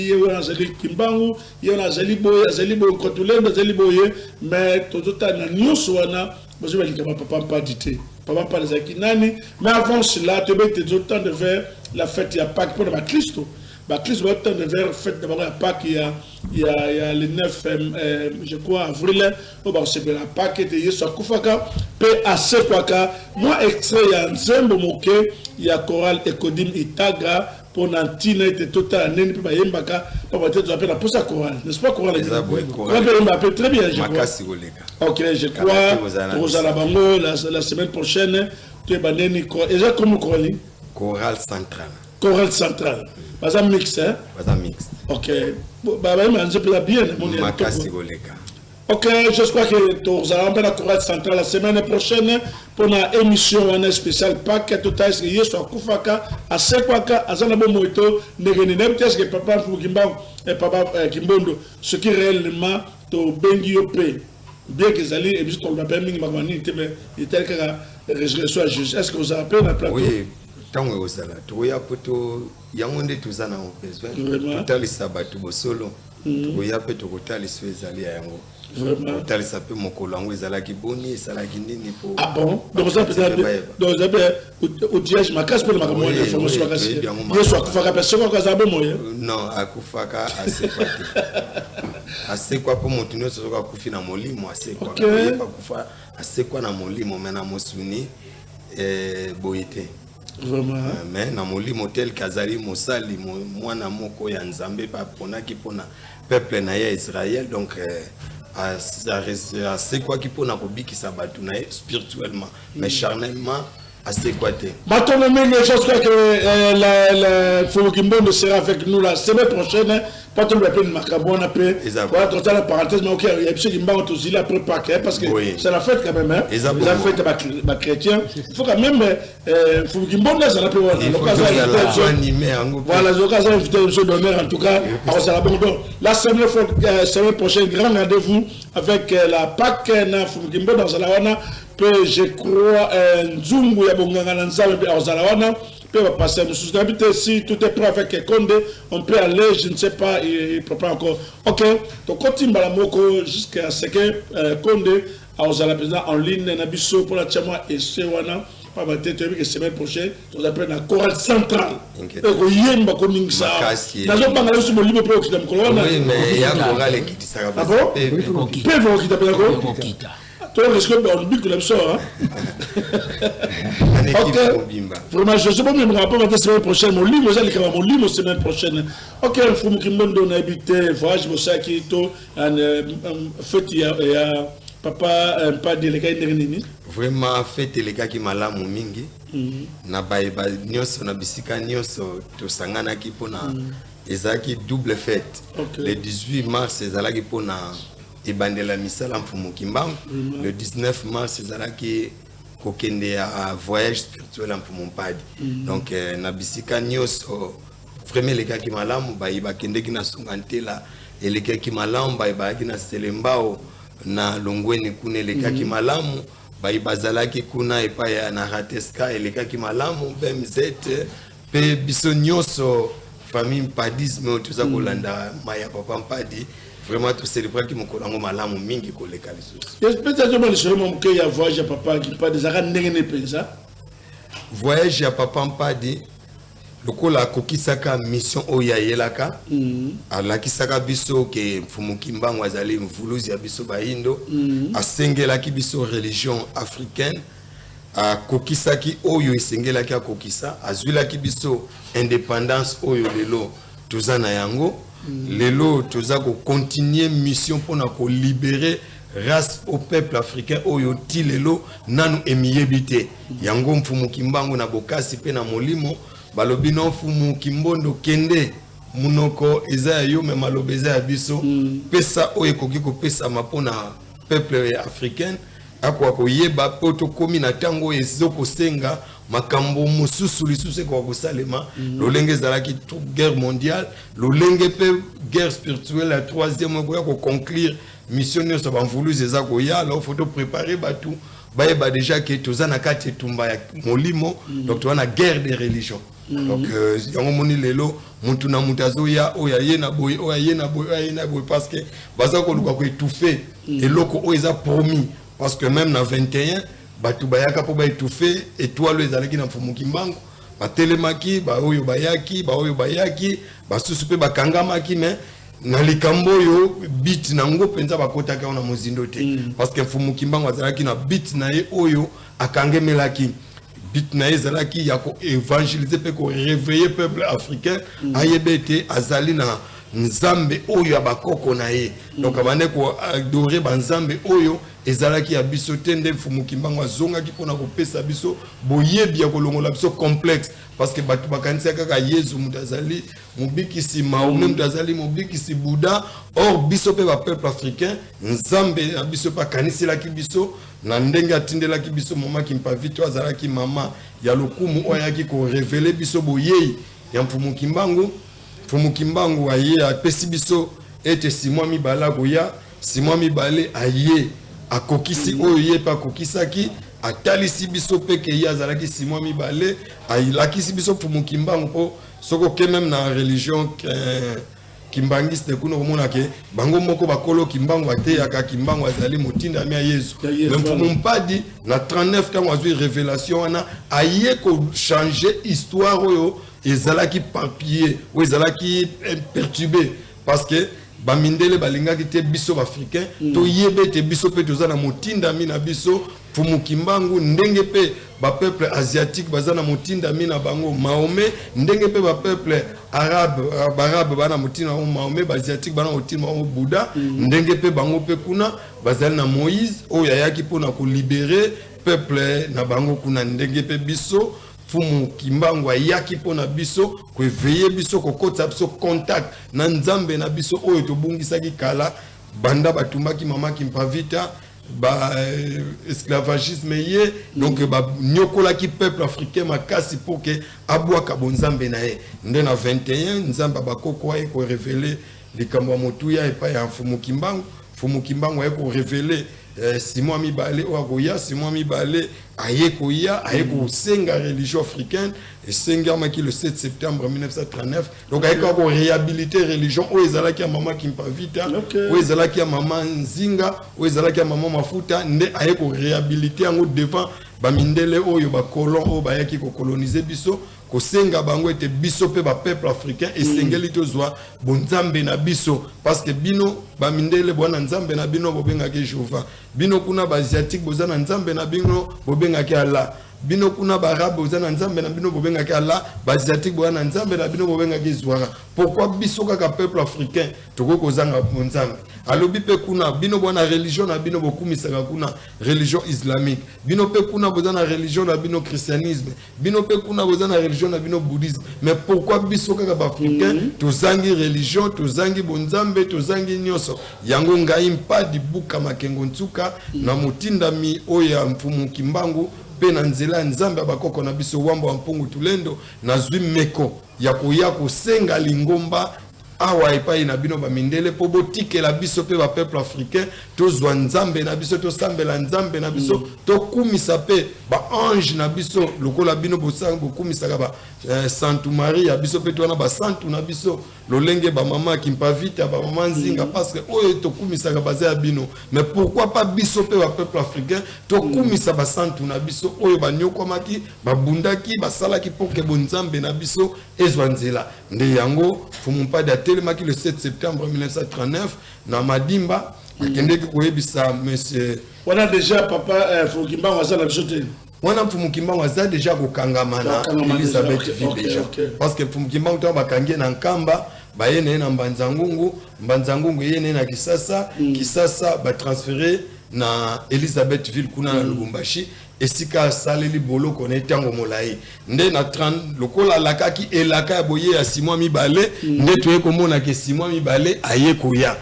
Ye wana azali Kimbangu, ye wana azali boye, azali boye, Kotulendo azali boye, mais tozotala na nyonso wana bazwi balikama Papa Mpadi te. Papa Mpadi azalaki nani? Mais avant cela, toyebi ete tozotendre vers la fête ya Pâques mpona baklisto. Baklisto bazotendre vers fête na bango ya Pâques ya le 9, je crois, avril, oyo bakosepela Pâques ete Yesu akufaka mpe asekwaka. Mwa extrait ya nzembo moke ya chorale Ecodim Itaga mpona ntina ete totala ndenge mpe bayembaka, pamba te toza mpe na posa chorale, n'est-ce pas? Chorale Eza boye, chorale mpe yemba mpe très bien, je crois. Makasi koleka. Ok, je crois tokozala bango la semaine prochaine, toyeba ndeni eza comme chorale. Chorale centrale. Chorale centrale baza mixte, hein? Baza mixte. Ok, bayemba nzembo eza bien. Makasi koleka. Ok, j'espère que tozala mpe na chorale centrale la semaine prochaine mpona émission wana spéciale Pâques. Tota eske Yesu akufaka, asekwaka, aza na bomoi to ndenge nini? Nayebi te eske Papa Mfumu Kimbangu, Papa Kimbondo, soki réellement tobengi yo mpe, bien que ezali émission toloba mpe mingi makambo nini te, mais etali kaka résurrection ya Jésus, est ce que ozala mpe na plateau? Oui, ntango ekozala tokoya, po to yango nde toza na besoin totalisa bato bosolo. Tokoya mpe tokotalisa oyo ezali ya yango, kotalisa mpe mokolo yango ezalaki boni, esalaki nini, po Ah bon, donc oza mpenza, donc oza mpe outillage makasi mpona makambo wana, information makasi. Yesu akufaka mpe asekwaka, aza bomoi? Non, akufaka, asekwa te. Asekwa mpo motu nyonso soki akufi na molimo asekwa. Oyeba kufa, asekwa na molimo, mais na mosuni boye te. Vraiment. Mais na molimo, tel que azali mosali, mwana moko ya Nzambe mpe aponaki mpona peuple na ye ya Israel, donc asekwaki mpona kobikisa bato na ye spirituellement, mais charnellement asekwa te. Matondo mingi, j'espère que la Mfumu Kimbondo sera avec nous la semaine prochaine. Pas tout le peine makambo wana pe. Voilà, totala parenthèse, mais ok, il y a biso Kimbangu tozili après Pâques, hein, parce que c'est la fête quand même, hein. Eza la fête ba chrétien. Il faut quand même Mfumu Kimbondo azala pe wana. Il faut tozala animé yango. Voilà, zoka aza invité biso d'honneur en tout cas. Akozala bon. Donc la semaine semaine prochaine, grand rendez-vous avec la Pâques na Mfumu Kimbondo azala wana mpe, je crois, nzungu ya bonganga na Nzambe mpe akozala wana mpe bapasteur mosusu. Nayebi te si tout est prêt avec Konde, on peut aller, je ne sais pas, il prépare encore. Ok, tokoti mbala moko jusqu'à ce que Konde akozala mpenza en ligne na biso mpona tia mwa ese wana, pamba te toyebi ke semaine prochaine toza mpe na chorale centrale ekoyemba koningisa. Nazobanga biso molimo mpe okita mokolo wana. Mpe okita mpenza ko to risque bikula biso. Ok, vraiment je bomemaka mpo bate semaine prochaine molimo eza likama molimo semaine prochaine. Ok, Mfumu Kimbondo, nayebi te voyage bosalaki to fête ya Papa Mpadi elekaki ndenge nini? Vraiment, fête elekaki malamu mingi na bayeba nyonso, na bisika nyonso tosanganaki mpona ezalaki double fête. Le 18 mars ezalaki mpona ebandela misala Mfumu Kimbangu, le 19 mars ezalaki kokende ya voyage spirituel ya Mfumu Mpadi. Donc na bisika nyonso vraiment elekaki malamu. Baye bakendeki na Songa Ntela elekaki malamu, baye bayaki na Selembao na Longweni kuna elekaki malamu, baye bazalaki kuna epai ya na Rateska elekaki malamu, BMZ mpe biso nyonso famille mpadisme oyo toza kolanda maya Papa Mpadi, vraiment tocélébraki mokolo yango malamu mingi koleka lisusu. Peut-être mwa lisolo mwa moke ya voyage ya Papa Mpadi ezalaka ndenge nini mpenza? Voyage ya Papa Mpadi, lokola akokisaka mission oyo ayelaka, alakisaka biso ke Mfumu Kimbangu azali mvuluzi ya biso bayindo, asengelaki biso religion africaine, akokisaki oyo esengelaki akokisa, azwilaki biso indépendance oyo lelo toza na yango. Lelo toza kocontinue mission mpona kolibérer race au peuple africain oyo ti lelo nanu emiyebi te. Yango Mfumu Kimbangu na bokasi mpe na molimo balobi: "No, Mfumu Kimbondo, kende, munoko eza ya yo, mais maloba eza ya biso. Pesa oyo ekoki kopesama mpona peuple africain akoka koyeba, mpo tokómi na ntango oyo ezokosenga makambo mosusu lisusu ekoka kosalema lolenge ezalaki guerre mondiale, lolenge mpe guerre spirituelle ya troisième ekoya koconclure mission nyonso bamvuluzi eza koya. Alors faut topréparer bato Bayeba déjà ke toza na kati etumba ya molimo. Donc toza na guerre de religion. Donc yango moni lelo mutu na mutu azoya, oyo aye na boye, oyo aye na boye, oyo aye na boye, parce que baza koluka koétouffer eloko oyo eza promis. Parce que même na 21, bato bayaka mpo baétouffer étoile oyo ezalaki na Mfumu Kimbangu. Batelemaki, baoyo bayaki, baoyo bayaki, basusu mpe bakangamaki. Mais na likambo oyo, but nango mpenza, bakotaki yango na mozindo te, parce que Mfumu Kimbangu azalaki na but na ye oyo akangemelaki. But na ye ezalaki ya koévangéliser mpe koréveiller peuple africain, ayeba ete azali na Nzambe oyo ya bakoko na ye. Donc abande koadorer banzambe oyo ezalaki ya biso te. Nde Mfumu Kimbangu azongaki mpona kopesa biso boyebi ya kolongola biso complexe, parce que bato bakanisaki kaka Yezu moto azali mobikisi, Mahomet moto azali mobikisi, Bouddha. Or biso mpe bapeuple africain, Nzambe na biso mpe akaniselaki biso na ndenge atindelaki biso mama Kimpavita, oyo azalaki mama ya lokumu, oyo ayaki korévéler biso boyei ya Mfumu Kimbangu. Mfumu Kimbangu aye, apesi biso ete simwa mibale akoya. Simwa mibale aye, akokisi oyo ye mpe akokisaki, atalisi biso mpe ke ye azalaki simwa mibale. Alakisi biso Mfumu Kimbangu, mpo soki oke même na religion kimbangiste kuna, komona ke bango moko bakolo Kimbangu bateyaka Kimbangu azali motindami ya Yezu. Ya Yezu. Mais Mfumu Mpadi na 39, ntango azwi révélation wana, aye kochanger histoire oyo ezalaki papier, oyo ezalaki perturbé, parce que bamindele balingaki te biso baafricain toyeba ete biso mpe toza na motindami na biso, Mfumu Kimbangu, ndenge mpe bapeuple asiatique baza na motindami na bango, Mahomet, ndenge mpe bapeuple arabe, baarabe baa na motinda bango Mahomet, baasiatique baa na motinda bango Bouddha, ndenge mpe bango mpe kuna bazali na Moïse oyo ayaki mpona kolibérer peuple na bango kuna, ndenge mpe biso Mfumu Kimbangu ayaki mpona biso koéveiller biso, kokotisa biso contact na Nzambe na biso oyo tobungisaki kala, banda batumbaki mama Kimpavita, ba esclavagisme ye. Donc banyokolaki peuple africain makasi pour ke abwaka bonzambe na ye. Nde na 21, Nzambe abakoko aye korévéler likambo ya motuya epai ya Mfumu Kimbangu. Mfumu Kimbangu aye korévéler simwa mibale oyo akoya. Simwa mibale aye koya, aye kosenga religion africaine, esengamaki le 7 septembre 1939. Donc aye kaka koréhabiliter religion oyo ezalaki ya mama Kimpavita, oyo ezalaki ya mama Nzinga, oyo ezalaki ya mama Mafuta. Nde aye koréhabiliter yango devant bamindele oyo, bacolon oyo bayaki kocoloniser biso, kosenga bango ete biso mpe bapeuple africain esengeli tozwa bonzambe na biso, parce que bino bamindele boza na nzambe na bino bobengaki Jehova, bino kuna baasiatique boza na nzambe na bino bobengaki Allah, bino kuna baarabe boza na nzambe na bino bobengaki Allah, baasiatique boza na nzambe na bino bobengaki Zwara. Pourquoi biso kaka peuple africain tokoki kozanga bonzambe? Alobi mpe kuna bino boza na religion na bino bokumisaka kuna, religion islamique, bino mpe kuna boza na religion na bino, christianisme, bino mpe kuna boza na religion na bino, bouddhisme. Mais pourquoi biso kaka baafricain tozangi religion, tozangi bonzambe, tozangi nyonso yango? Ngai Mpadi Buka Makengo Ntsuka, na motindami oyo ya Mfumu Kimbangu mpe na nzela ya Nzambe ya bakoko na biso Wamba wa Mpungu Tulendo, nazwi meko ya koya kosenga lingomba awa epai na bino bamindele, mpo botikela biso mpe bapeuple africain tozwa Nzambe na biso, tosambela Nzambe na biso, tokumisa mpe baange na biso lokola bino bokumisaka ba Santu Maria. Biso mpe towana basantu na biso, lolenge bamama Kimpavita, bamama Nzinga, parce que oyo tokumisaka baza ya bino. Mais pourquoi pas biso mpe bapeuple africain tokumisa basantu na biso oyo banyokwamaki, babundaki, basalaki mpo ke bonzambe na biso ezwa nzela? Nde yango Mfumu Mpadi atelemaki le 7 septembre 1939 na Madimba, akendeki koyebisa monsieur Wana déjà papa Mfumu Kimbangu aza na biso te? Wana Mfumu Kimbangu aza déjà kokangama na Elizabeth ville déjà, parce que Mfumu Kimbangu, ntango bakangi ye na Nkamba, baye na ye na Mbanza-Ngungu, Mbanza-Ngungu eye na ye na Kisasa, Kisasa batransférer na Elizabeth ville kuna na Lubumbashi, esika asaleli boloko na ye ntango molai. Nde na 30, lokola alakaki elaka ya boye ya simwa mibale, nde toye komona ke simwa mibale aye koya.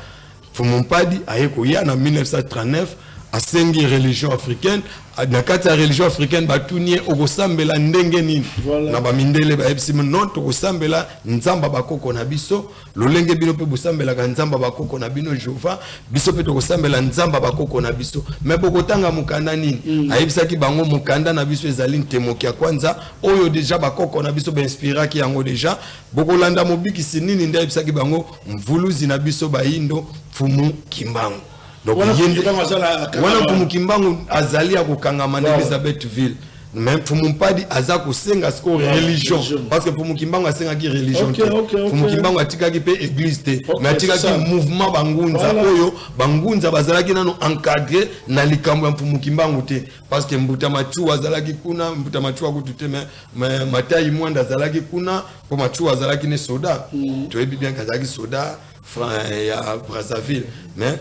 Mfumu Mpadi aye koya na 1939. Asengi religion africaine. Na kati ya religion africaine, batuni ye: okosambela ndenge nini? Na bamindele bayebisi: non, tokosambela Nzambe bakoko na biso. Lolenge bino mpe bosambelaka Nzambe bakoko na bino Jehova, biso mpe tokosambela Nzambe bakoko na biso. Me bokotanga mokanda nini? Ayebisaki bango: mokanda na biso ezali Ntemoki ya Kwanza, oyo déjà bakoko na biso bainspiraki yango déjà. Bokolanda mobikisi nini? Nde ayebisaki bango mvuluzi na biso bayindo, Mfumu Kimbangu. Donc wana Mfumu Kimbangu azali ya kokangama na Elizabethville, mais Mfumu Mpadi aza kosenga sikoyo religion, parce que Mfumu Kimbangu asengaki religion te. Mfumu Kimbangu atikaki mpe église te, mais atikaki mouvement bangunza, oyo bangunza bazalaki nano encadré na likambo ya Mfumu Kimbangu te, parce que Mbuta Machu azalaki kuna. Mbuta Machu akutu te, mais Matai Mwanda azalaki kuna, mpo Machu azalaki ne soda. Toyebi bien azalaki soda ya Brazzaville, mais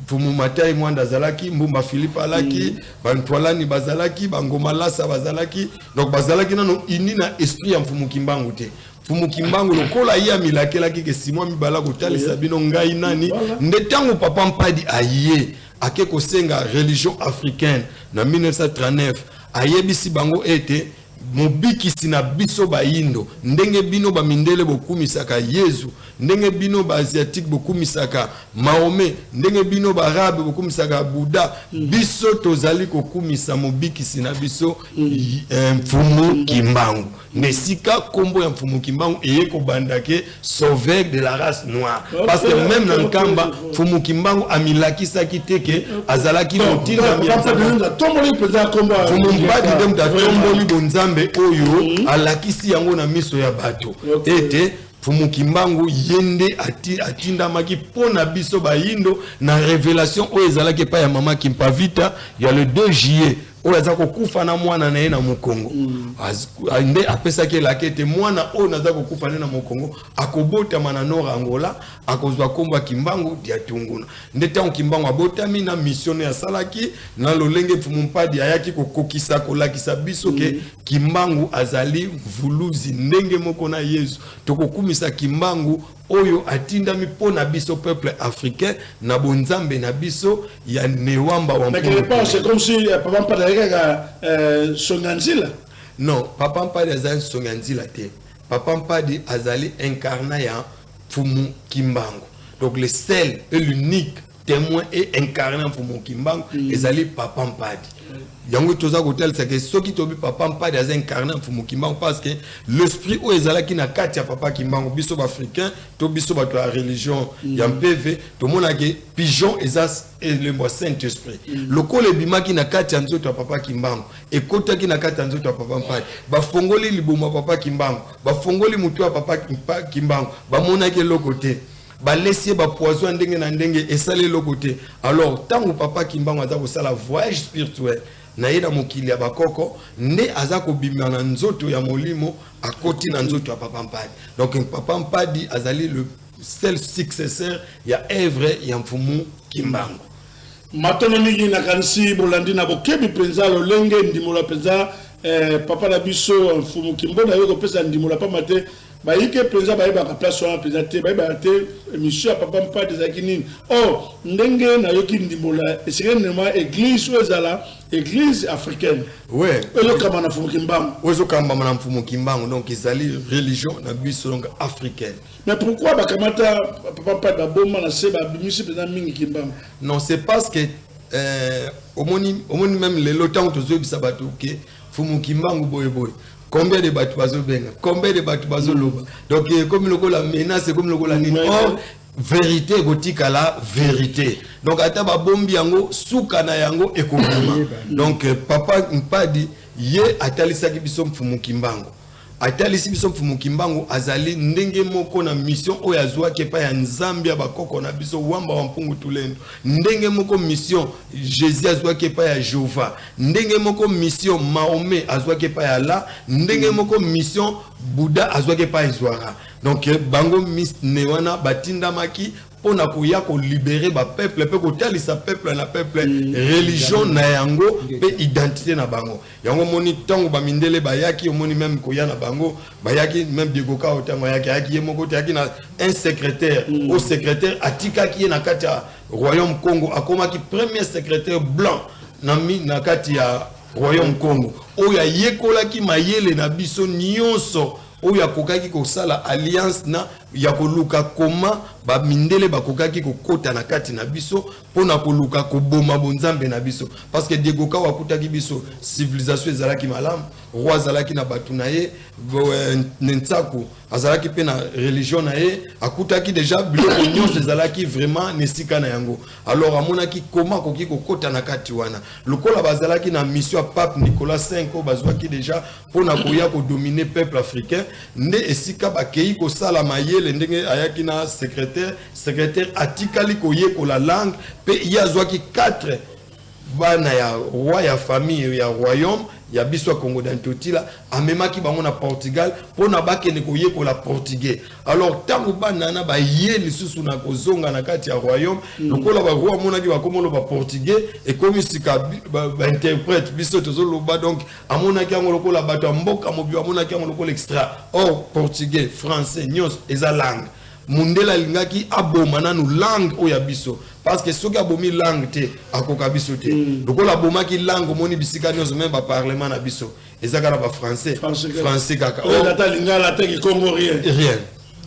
Mfumu Matai Mwanda azalaki, Mbumba Philippe alaki, bantwalani bazalaki, bangoma lasa bazalaki. Donc bazalaki nano ini na esprit ya Mfumu Kimbangu te. Mfumu Kimbangu, lokola ye amilakelaki ke simwa mibala kotalisa bino ngai nani, nde ntango Papa Mpadi aye, ake kosenga religion africaine na 1939, ayebisi bango ete mobikisi na biso bayindo, ndenge bino bamindele bokumisaka Yezu, ndenge bino baasiatique bokumisaka Mahomet, ndenge bino baarabe bokumisaka Buda, biso tozali kokumisa mobikisi na biso, Mfumu Kimbangu. Na esika nkombo ya Mfumu Kimbangu eye kobanda ke sauveur de la race noire, parce que même na Nkamba, Mfumu Kimbangu amilakisaki te ke azalaki motindami. Mfumu Mpadi nde moto atomboli bonzambe oyo, alakisi yango na miso ya bato ete Mfumu Kimbangu ye nde atindamaki mpo na biso bayindo, na révélation oyo ezalaki epai ya Mama Kimpavita ya le 2 juillet, oyo aza kokufa na mwana na ye na mokongo. Nde apesaki elaka ete mwana oyo naza kokufa nde na mokongo akobotama na nord Angola, akozwa nkombo ya Kimbangu Diatunguna. Nde ntango Kimbangu abotami, na mission oyo asalaki, na lolenge Mfumu Mpadi ayaki kokokisa, kolakisa biso ke Kimbangu azali mvuluzi ndenge moko na Yesu. Tokokumisa Kimbangu oyo atindami mpo na biso peuple africain, na bonzambe na biso ya Newamba wa. Mais quelque part, c'est comme si Papa Mpadi azalaki kaka songa nzila. Non, Papa Mpadi azali songa nzila te. Papa Mpadi azali incarnat ya Mfumu Kimbangu. Donc le seul et l'unique témoin et incarnat Mfumu Kimbangu ezali Papa Mpadi. Yango toza kotalisa ke soki tobi Papa Mpadi aza incarné Mfumu Kimbangu, parce que l'esprit oyo ezalaki na kati ya Papa Kimbangu, biso baafricain to biso bato ya religion ya mpeve, tomonaki pigeon eza elembo ya Saint Esprit. Lokola ebimaki na kati ya nzoto ya Papa Kimbangu, ekotaki na kati ya nzoto ya Papa Mpadi, bafongoli libumu ya Papa Kimbangu, bafongoli motu ya Papa Kimbangu, bamonaki eloko te. Balesi ye bapoison ya ndenge na ndenge, esali eloko te. Alors ntango Papa Kimbangu aza kosala voyage spirituel na ye na mokili ya bakoko, nde aza kobima na nzoto ya molimo, akoti na nzoto ya Papa Mpadi. Donc Papa Mpadi azali le seul successeur ya œuvre ya Mfumu Kimbangu. Matono mingi. Nakanisi bolandi na bokebi mpenza lolenge ndimola mpenza papa na biso Mfumu Kimboda aye kopesa ndimola, pamba te bayike mpenza bayebaka place wana mpenza te, bayebaka te émission ya Papa Mpadi ezalaki nini. Or ndenge nayoki ndimbola, esengeli nema église oyo ezala église africaine oyo ezokamba na Mfumu Kimbangu. Oyo ezokambama na Mfumu Kimbangu, donc ezali religion na biso, donc africaine. Mais pourquoi bakamata Papa Mpadi, baboma na se, babimisi mpenza mingi Kimbangu? Non, c'est parce que omoni même lelo, ntango tozoyebisa bato ke Mfumu Kimbangu boyeboye, combien de bato bazobenga, combien de bato bazoloba? Donc ekomi lokola menace, ekomi lokola nini. Or vérité ekotikala vérité. Donc ata babombi yango, suka na yango ekobima. Donc Papa Mpadi ye atalisaki biso Mfumu Kimbangu, atalisi biso Mfumu Kimbangu azali ndenge moko na mission oyo azwaki epai ya Nzambe ya bakoko na biso, Wamba wa Mpungu Tulendo, ndenge moko mission Jésus azwaki epai ya Jehova, ndenge moko mission Mahomet azwaki epai ya Allah, ndenge moko mission Bouddha azwaki epai Ezwara. Donc bango ne wana batindamaki mpona koya kolibérer bapeuple mpe kotalisa peuple na peuple religion na yango mpe identité na bango. Yango omoni, ntango bamindele bayaki, omoni même koya na bango, bayaki même Diego Cao. Ntango ayaki, ayaki ye moko te, ayaki na un secrétaire. O secrétaire atikaki ye na kati ya royaume Congo, akomaki premier secrétaire blanc na kati ya royaume Congo, oyo ayekolaki mayele na biso nyonso, oyo akokaki kosala alliance na ya koluka koma bamindele bakokaki kokota na kati na biso mpona koluka koboma bonzambe na biso. Parce que Diego Cao akutaki biso, civilisation ezalaki malamu, roi azalaki na bato na ye, Nsaku azalaki mpe na religion na ye, akutaki déjà biloko nyonso ezalaki vraiment na esika na yango. Alors amonaki koma akoki kokota na kati wana, lokola bazalaki na mission ya pape Nicolas V oyo bazwaki déjà mpona koya kodominer peuple africain. Nde esika bakei kosala mayele, ndenge ayaki na secrétaire, secrétaire atikali koyekola langue, mpe ye azwaki 4 bana ya roi, ya famille ya royaume ya biso ya Congo d'Antotila, amemaki bango na Portugal mpona bakende koyekola portugais. Alors ntango bana na baye lisusu na kozonga na kati ya royaume, lokola baroi amonaki bakoma oloba portugais, ekomi sika bainterprète, biso tozoloba. Donc amonaki yango lokola bato ya mboka mobimba amonaki yango lokola extra. Or portugais, français, nyonso eza langue. Mundele alingaki aboma nanu langue oyo ya biso, parce que soki abomi langue te, akoka biso te. Lokola abomaki langue, omoni bisika nyonso, même baparlement na biso eza kaka na bafrançais, français kaka. Ata lingala te, kikongo, rien. Rien.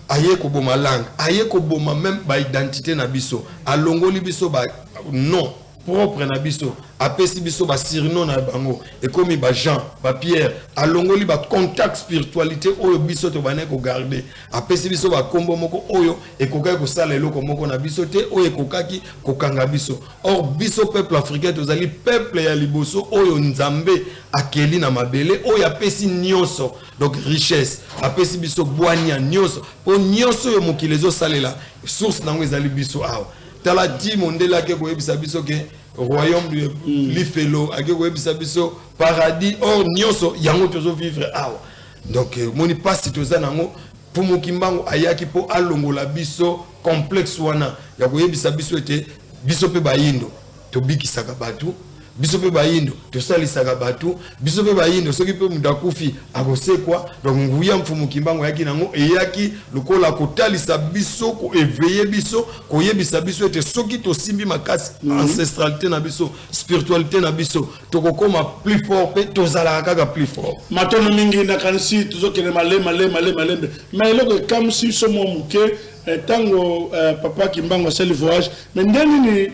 Aye koboma langue, aye koboma même baidentité na biso, alongoli biso ba nom propre na biso, apesi biso basurnom na bango, ekomi bajean, bapierre. Alongoli bacontact spiritualité oyo biso tobandaki kogarder, apesi biso bakombo moko oyo ekokaki kosala eloko moko na biso te, oyo ekokaki kokanga biso. Or biso peuple africain tozali peuple ya liboso oyo Nzambe akeli na mabele, oyo apesi nyonso, donc richesse, apesi biso bwania nyonso, mpo nyonso oyo mokili ezosalela, source nango ezali biso awa. Tala ti mondele ake koyebisa biso ke royaume lifelo, ake koyebisa biso paradis, or nyonso yango tozovivre awa. Donc moni mpasi toza nango. Mfumu Kimbangu ayaki mpo alongola biso complexe wana ya koyebisa biso ete biso mpe bayindo tobikisaka bato, biso mpe bayindo tosalisaka bato, biso mpe bayindo soki mpe moto akufi akosekwa. Donc nguya Mfumu Kimbangu ayaki nango eyaki lokola kotalisa biso, koéveiller biso, koyebisa biso ete soki tosimbi makasi ancestralité na biso, spiritualité na biso, tokokóma plus fort, mpe tozalaka kaka plus fort. Matono mingi. Nakanisi tozokende malembe, malembe, malembe. Mais eloko ekamwisi biso mwa moke, ntango papa Kimbangu asali voyage, mais nde nini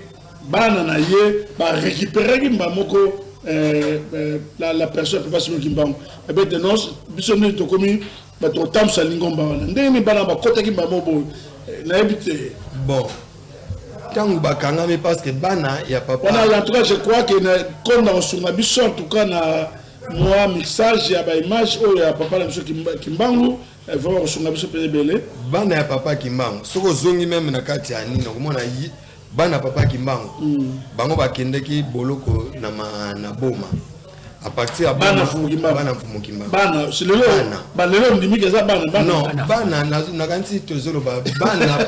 bana na ye barécupéraki mba moko la personne papa Simon Kimbangu ebete non, biso nini tokomi bato kotambusa lingomba wana? Ndenge nini bana bakɔtaki mba mo boye? Nayebi te. Bon, ntango bakangami, parce que bana ya papa wana, en tout cas je crois que comme na kosunga biso, en tout cas na mwa mixage ya baimage oyo ya papa na biso Kimbangu, vraiment kosunga biso mpe ebele. Bana ya papa Kimbangu, soki ozongi même na kati ya nini, okomona bana papa Kimbangu, bango bakendeki boloko na Boma, à partir ya bana Mfumu Kimbangu. Bana Mfumu Kimbangu. Bana lelo, balelo ndimiki eza bana, bana. Non, bana, nakanisi tozoloba bana,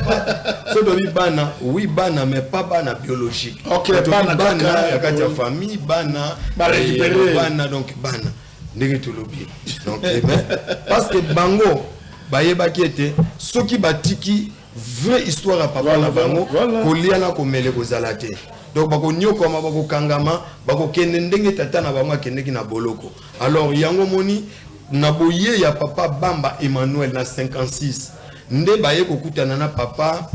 so tobi bana, oui, bana, mais pas bana biologique. Ok, bana. Bana ya kati ya famille, bana. Barécupéré. Bana, donc bana ndenge tolobi. Donc mais parce que bango bayebaki ete soki batiki vraie histoire ya papa na bango, kolia na komele kozala te. Donc bakonyokama, bakokangama, bakokende ndenge tata na bango akendeki na boloko. Alors yango moni na boye ya papa Bamba Emmanuel na 56, nde baye kokutana na papa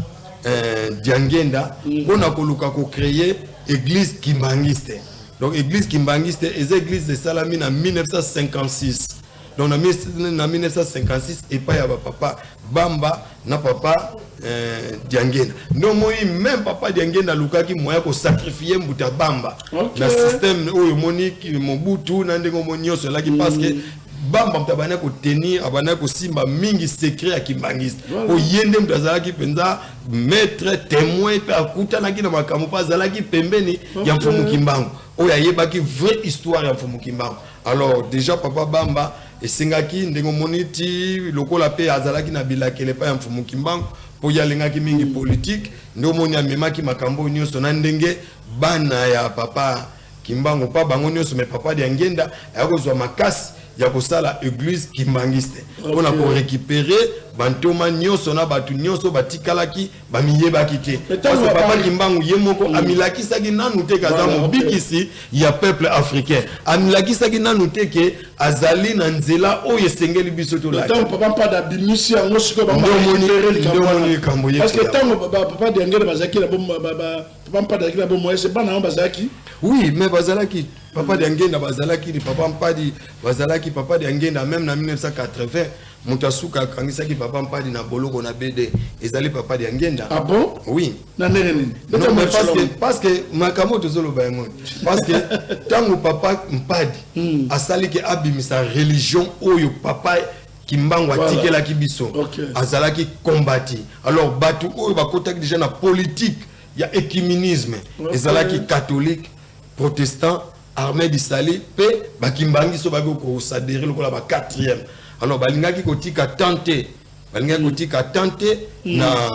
Diangenda mpona koluka kocréer église kimbangiste. Donc église kimbangiste eza église esalami na 1956. Donc na 1956, epai ya bapapa Bamba na papa Diangenda. Nde omoni même papa Diangenda alukaki moyen kosacrifier mbuta Bamba na système oyo omoni Mobutu na ndenge omoni nyonso elaki, parce que Bamba moto abandaki kotenir, abandaki kosimba mingi secret ya kimbangiste, po ye nde moto azalaki mpenza maître témoin, mpe akutanaki na makambo, mpo azalaki pembeni ya Mfumu Kimbangu, oyo ayebaki vraie histoire ya Mfumu Kimbangu. Alors déjà papa Bamba Esengaki ndenge omoni ti lokola mpe azalaki na bilakele epai ya Mfumu Kimbangu, mpo ye alingaki mingi politique, nde omoni amemaki makambo oyo nyonso na ndenge bana ya papa Kimbangu, pa bango nyonso. Mais papa Diangenda aya kozwa makasi ya kosala église kimbangiste mpona korécupérer bantoma nyonso na bato nyonso batikalaki bamiyebaki te, parce que papa Kimbangu ye moko amilakisaki nanu te ke aza mobikisi ya peuple africain, amilakisaki nanu te ke azali na nzela oyo esengeli biso. Tolanda papa Mpadi abimisi yango sikoyo. Nde likambo. Ye, parce que ntango papa Diangenda bazalaki na, papa Mpadi azalaki na bomoi, ese bana yango bazalaki? Oui, mais bazalaki, papa Diangenda bazalaki, papa Mpadi bazalaki. Papa Diangenda, même na 1980, moto asuka akangisaki papa Mpadi na boloko na BD ezali papa Diangenda. Ah bon? Oui. Na ndenge nini? Non, mais parce que makambo tozoloba yango, parce que ntango papa Mpadi asali ke abimisa religion oyo papa Kimbangu atikelaki biso, azalaki combati. Alors bato oyo bakotaki déjà na politique ya œcuménisme ezalaki catholique, protestant, armée du salut mpe bakimbangi so baki kosadere lokola ba quatrième. Alors balingaki kotika tante, balingaki kotika tante na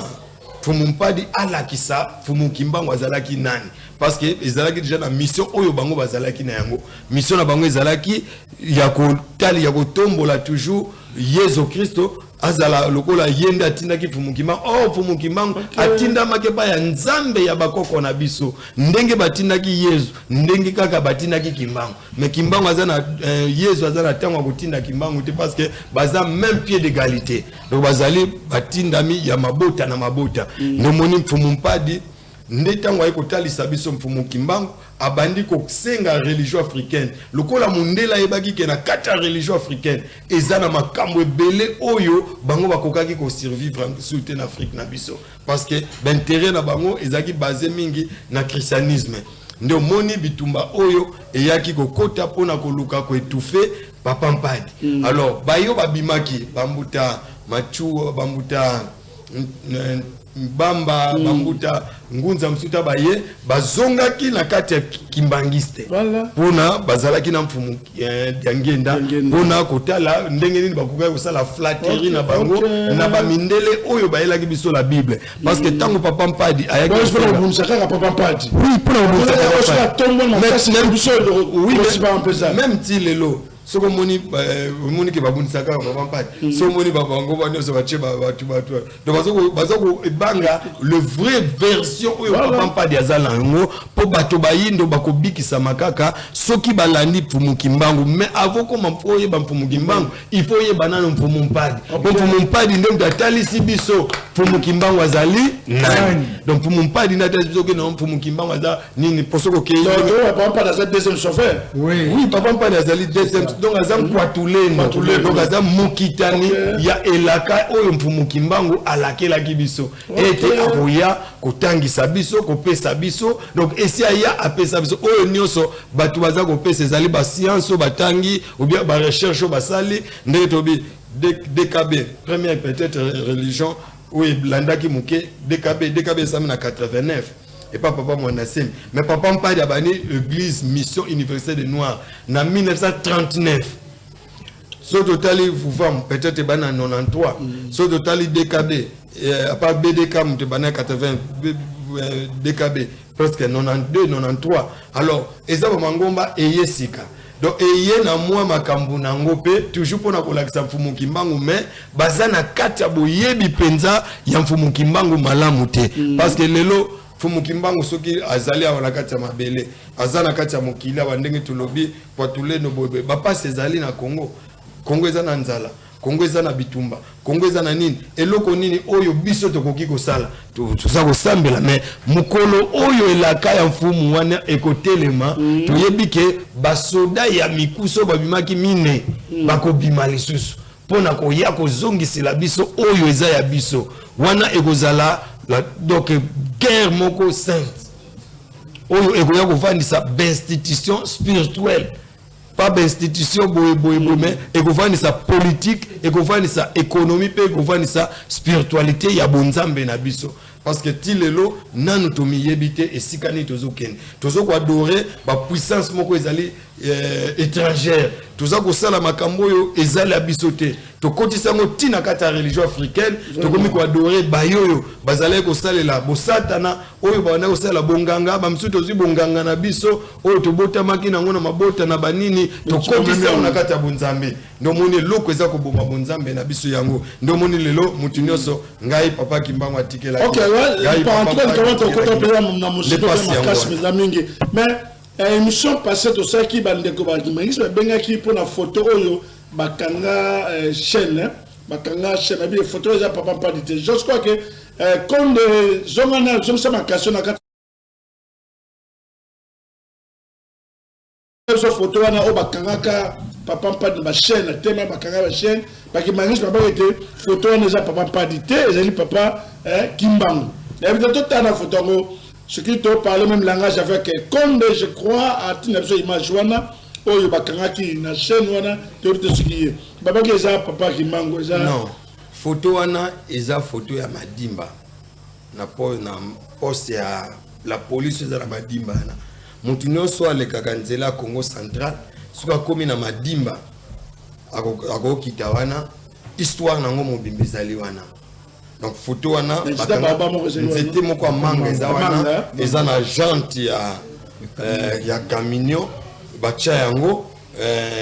Mfumu Mpadi alakisa Mfumu Kimbangu azalaki nani, parce que ezalaki déjà na mission oyo bango bazalaki na yango. Mission na bango ezalaki ya kotali, ya kotombola toujours Yesu Kristo, azala lokola ye nde atindaki Mfumu Kimbangu. Or Mfumu Kimbangu atindamaki epai ya Nzambe ya bakoko na biso. Ndenge batindaki Yesu, ndenge kaka batindaki Kimbangu. Mais Kimbangu aza na Yesu aza na ntango ya kotinda Kimbangu te, parce que baza même pied d'égalité. Donc bazali batindami ya mabota na mabota. Ndomoni Mfumu Mpadi nde ntango aye kotalisa biso Mfumu Kimbangu, abandi kosenga religion africaine, lokola mondele ayebaki ke na kati ya religion africaine eza na makambo ebele oyo bango bakokaki kosurvivre sur te na Afrique na biso, parce que baintérêt na bango ezalaki basé mingi na christianisme. Nde omoni bitumba oyo eyaki kokota mpona koluka koétouffer papa Mpadi. Alors bayo babimaki, bambuta Machu, bambuta Bamba, bambuta Ngunza Mosuta, baye bazongaki na kati ya kimbangiste mpona bazalaki na Mfumu Diangenda, mpona kotala ndenge nini bakokaki kosala flatterie na bango na bamindele oyo bayelaki biso la Bible, parce que ntango papa Mpadi ayaki kaka papa Mpadi. Oui, mpona kobundisa. Même ti lelo, soki omoni, omoni ke babundisaka kaka papa Mpadi. Soki omoni bango ba nyonso batie bato, bato donc baza kobanga le vrai version oyo papa Mpadi aza na yango, mpo bato bayindo bakobikisama kaka soki balandi Mfumu Kimbangu. Mais avant koma mpo oyeba Mfumu Kimbangu, il faut oyeba nano Mfumu Mpadi, mpo Mfumu Mpadi nde moto atalisi biso Mfumu Kimbangu azali nani. Donc Mfumu Mpadi nde atalisi biso ke na Mfumu Kimbangu aza nini, mpo soki okei Papa Mpadi aza deuxième sauveur. Oui, papa Mpadi azali deuxième, donc aza nkwatuleno, donc aza mokitani ya elaka oyo Mfumu Kimbangu alakelaki biso ete akoya kotangisa biso, kopesa biso. Donc esi aya, apesa biso. Oyo nyonso bato baza kopesa ezali bascience oyo batangi ou bien barecherche oyo basali. Ndenge tobi DKB, première peut-être religion oyo elandaki moke DKB. DKB esami na 89 epa papa Mwanda Semi, mais papa Mpadi abandi église Mission Universelle de Noir na 1939. So totali Vuvam, peut-être ebandi na 93. So totali DKB, apa BDK moto ebandi na 80, DKB presque 92, 93. Alors eza bamangomba eye sika, donc eye na mwa makambo nango mpe toujours mpona kolakisa Mfumu Kimbangu, mais baza na kati ya boyebi mpenza ya Mfumu Kimbangu malamu te, parce que lelo Mfumu Kimbangu soki azali awa na kati ya mabele, aza na kati ya mokili awa, ndenge tolobi Kwatuleno boye, bapasi ezali na Congo. Congo eza na nzala, Kongo eza na bitumba, Kongo eza na nini. Eloko nini oyo biso tokoki kosala? Toza kosambela, mais mokolo oyo elaka ya mfumu wana ekotelema, toyebi ke basoda ya mikuso babimaki mine bakobima lisusu mpona koya kozongisela biso oyo eza ya biso. Wana ekozala donc guerre moko sainte oyo ekoya kovandisa bainstitution spirituelle, pas bainstitution boye boye boye, mais ekovandisa politique, ekovandisa économie mpe ekovandisa spiritualité ya bonzambe na biso. Parce que ti lelo nanu tomiyebi te esika nini tozokende. Tozokoadorer bapuissance moko ezali étrangère. Toza kosala makambo oyo ezali ya biso te. Tokotisa yango ntina kati ya religion africaine. Tokomi koadorer baye oyo bazalaki kosalela bosatana, oyo babandaki kosalela bonganga. Bamisusu tozwi bonganga na biso oyo tobotamaki nango na mabota na banini, tokotisa yango na kati ya bonzambe. Nde omoni eloko eza koboma bonzambe na biso. Yango nde omoni lelo mutu nyonso, ngai Papa Kimbangu atikelaki. Ok, en tout cas likambo tokota mpenza na mosiko mpe makasi mpenza mingi. Mais émission passé tosalaki, bandeko bakimangisi babengaki mpona photo oyo bakanga chaîne, bakanga chaîne abi photo eza Papa Mpadi te. Je crois que Konde zonga na zongisa makasi na kati biso photo wana oyo bakangaka Papa Mpadi na bachaîne tema, bakanga bachaîne. Bakimangisi babaki ete photo wana eza Papa Mpadi te, ezali Papa Kimbangu. Nayebi te, totala na photo yango soki toparle même langage avec Konde. Je crois atinda biso image wana oyo bakangaki na chaîne wana. Toyebi te soki ye babaki eza Papa Kimbangu eza. Non, photo wana eza photo ya Madimba na poste ya la police. Eza na Madimba wana. Motu nyonso alekaka nzela ya Congo Central, soki akomi na Madimba, akokita wana. Histoire nango mobimba ezali wana. Donc photo wana, nzete moko ya manga eza wana, eza na jante ya camion batya yango.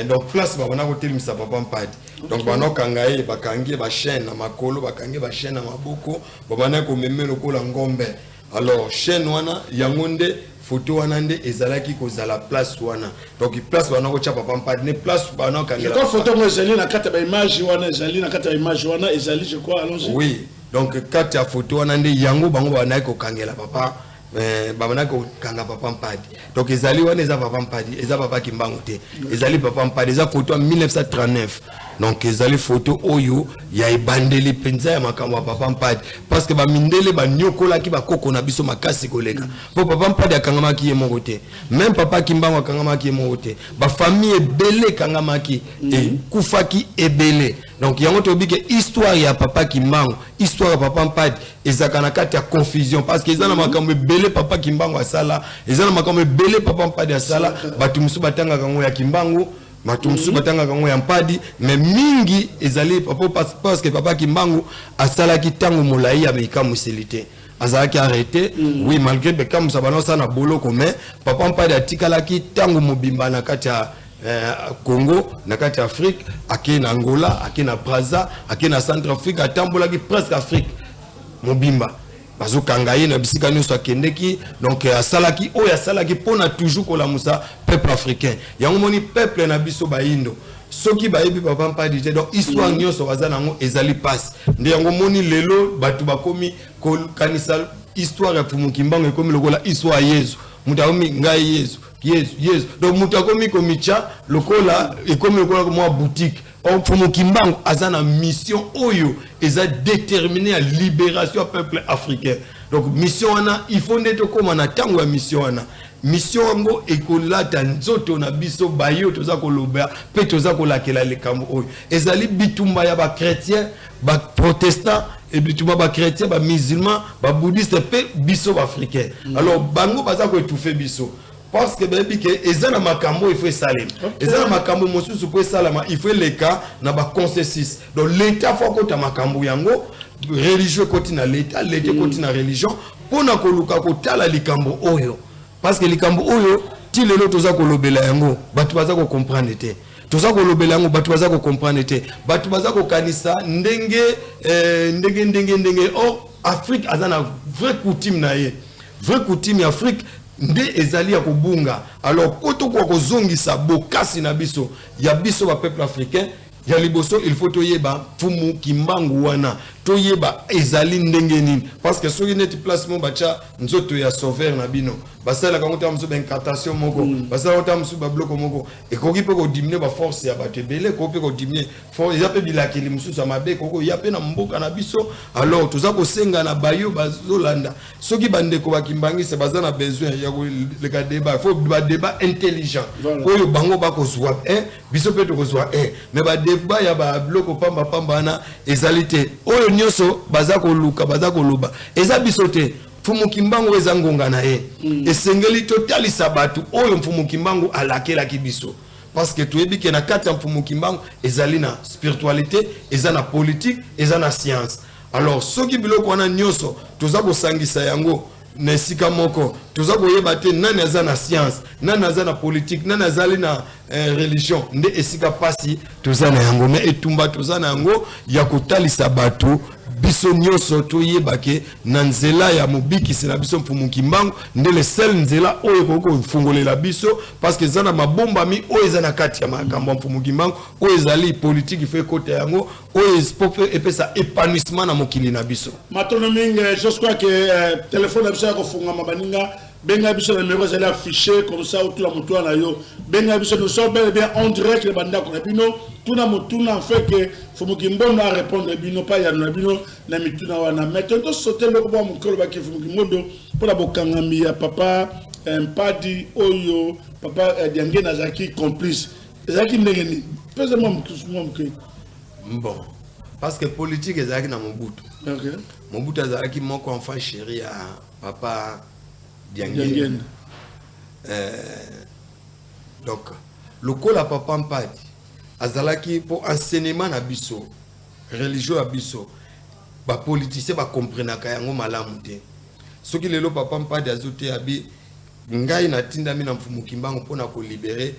Donc place babanda kotelemisa Papa Mpadi, donc banokanga ye, bakangi ye bachaîne na makolo, bakangi ye bachaîne na maboko, babandaki komeme lokola ngombe. Alors chaîne wana, yango nde photo wana nde ezalaki kozala place wana. Donc place bana kotya Papa Mpadi ne place bana okangela. Photo yango ezali na kati ya baimage wana, ezali na kati ya baimage wana, ezali, je crois, allons. Oui, donc kati ya photo wana nde yango bango bandaki kokangela papa, babandaki kokanga Papa Mpadi. Donc ezali wana, eza Papa Mpadi, eza Papa Kimbangu te, ezali Papa Mpadi. Eza photo ya 1939. Donc ezali photo oyo ya ebandeli mpenza ya makambo ya Papa Mpadi, parce que bamindele banyokolaki bakoko na biso makasi koleka, mpo Papa Mpadi akangamaki ye moko te, même Papa Kimbangu akangamaki ye moko te. Bafamille ebele ekangamaki, ekufaki ebele. Donc yango toyebi ke histoire ya Papa Kimbangu, histoire ya Papa Mpadi ezalaka na kati ya confusion, parce que eza na makambo ebele Papa Kimbangu asala, eza na makambo ebele Papa Mpadi asala. Bato mosusu batangaka yango ya Kimbangu, bato mosusu batangaka yango ya Mpadi, mais mingi ezali papa, parce que Papa Kimbangu asalaki ntango molai ya bikamwiseli te, azalaki arrêté. Oui, malgré bekamwisa bana osala na boloko, mais Papa Mpadi atikalaki ntango mobimba na kati ya Congo, na kati ya Afrique. Ake na Angola, ake na Braza, ake na Centrafrique, atambolaki presque Afrique mobimba, bazokanga ye na bisika nyonso akendeki. Donc asalaki oyo asalaki mpona toujours kolamusa peuple africain. Yango moni peuple na biso bayindo, soki bayebi Papa Mpadi te, donc histoire nyonso baza nango ezali mpasi. Nde yango moni lelo bato bakomi kokanisa histoire ya Fumu Kimbangu ekomi lokola histoire ya Yezu. Moto akomi ngai Yezu, Yezu, Yezu. Donc moto akomi komitya lokola, ekomi lokola mwa boutique. Mfumu Kimbangu aza na mission oyo eza déterminé ya libération ya peuple africain. Donc mission wana, il faut nde tokóma na ntango ya mission wana. Mission yango ekolata nzoto na biso bayo toza koloba mpe toza kolakela likambo oyo ezali bitumba ya bachrétien, baprotestant, bitumba bachrétien, bamusulman, babouddhiste mpe biso baafricain. Alors bango baza koétouffer biso parce que bayebi ke eza na makambo il faut esalema, eza na makambo mosusu mpo esalama, il faut eleka na baconsensus. Donc l'État faut akota makambo yango, religion ekoti na l'État, l'État ekoti na religion, mpona koluka kotala likambo oyo, parce que likambo oyo ti lelo toza kolobela yango, bato baza kocomprendre te. Toza kolobela yango, bato baza kocomprendre te, bato baza kokanisa ndenge ndenge ndenge ndenge. Or Afrique aza na vraie coutume na ye. Vraie coutume ya Afrique nde ezali ya kobunga. Alors po tokoka kozongisa bokasi na biso, ya biso bapeuple africain, ya liboso il faut toyeba Mfumu Kimbangu wana, toyeba ezali ndenge nini. Parce que soki neti place mo batya nzoto ya sauveur na bino, basalelaka yango ntango mosusu baincantation moko, basalaka ntango mosusu babiloko moko, ekoki mpe kodiminuer baforce ya bato ebele, ekoki mpe kodiminuer eza mpe bilakeli mosusu ya mabe ekoki koya mpe na mboka na biso. Alors toza kosenga na bayo bazolanda, soki bandeko bakimbangisa baza na besoin ya koleka débat, faut badébat intelligent oyo bango bakozwa 1, biso mpe tokozwa 1. Mais badébat ya babiloko pambapamba wana ezali te oyo. nyonso baza koluka, baza koloba, eza biso te. Mfumu Kimbangu eza ngonga na ye. Esengeli totalisa bato oyo Mfumu Kimbangu alakelaki biso, parce que toyebi ke na kati ya Mfumu Kimbangu ezali na spiritualité, eza na politique, eza na science. Alors soki biloko wana nyonso toza kosangisa yango na esika moko, toza koyeba te nani aza na science, nani aza na politique, nani azali na religion. Nde esika mpasi toza na yango. Me etumba toza na yango ya kotalisa bato, biso nyonso toyeba ke na nzela ya mobikisi na biso Mfumu Kimbangu nde le seul nzela oyo ekoki kofungolela biso, parce que eza na mabombami oyo eza na kati ya makambo ya Mfumu Kimbangu, oyo ezali politique, faut ekota yango, oyo po epesa épanouissement na mokili na biso. Matono mingi. Je crois que téléphone na biso ya kofungama. Baninga, benga biso na numéro ezali affiché comme ça. Otula motuna na yo, benga biso. Nous sommes bel et bien en direct na bandako na bino. Tuna motuna en fait que Fumu Kimbondo a répondre bino pa yano na bino na mituna wana. Mais tosote eloko mwa mokolo baki Fumu Kimbondo mpona bokangami ya papa Mpadi oyo papa Diangene azalaki complice, ezalaki ndenge nini? Pesa mwa moke. Bon, parce que politique ezalaki na Mobutu. Mobutu azalaki moko enfant chéri ya papa Diangene. Diangene. Donc lokola papa Mpadi azalaki mpo enseignement na biso, religion ya biso, bapoliticien bakomprenaka yango malamu te. Soki lelo papa Mpadi azoteya bi ngai natindami na Mfumu Kimbangu mpona kolibérer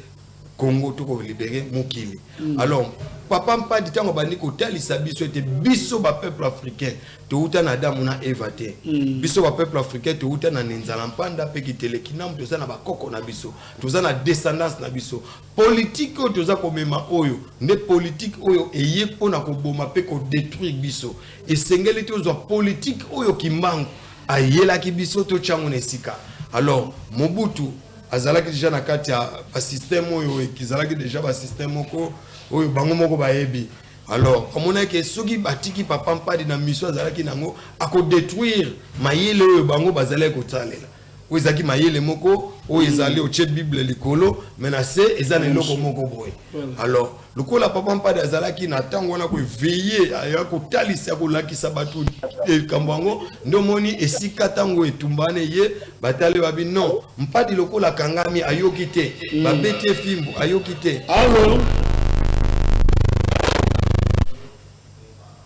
Congo to kolibérer mokili. Alors papa Mpadi, ntango abandi kotalisa biso ete biso bapeuple africain touta na Adamu na Eva te. Biso bapeuple africain touta na Nenzala Mpanda mpe Kiteleki Nambu, toza na bakoko na biso, toza na descendance na biso. Politike oyo toza komema oyo nde politike oyo eye mpona koboma mpe kodétruire biso. Esengeli tozwa politike oyo Kimbangu ayelaki biso, totyango na esika. Alors Mobutu azalaki déjà na kati ya basystème oyo ezalaki déjà basystème moko oyo bango moko bayebi. Alors amonaki soki batiki papa Mpadi na mission azalaki nango, akodétruire mayele oyo bango bazalaki kotalela, oyo ezalaki mayele moko oyo ezali otie Bible likolo, mais na se eza na eloko moko boye. Alors lokola papa Mpadi azalaki na ntango wana koéveiller, aya kotalisa, kolakisa bato likambo yango, nde omoni esika ntango etumba wana ye batali babi non, Mpadi lokola akangami ayoki te, babeti ye fimbu ayoki te. Allo,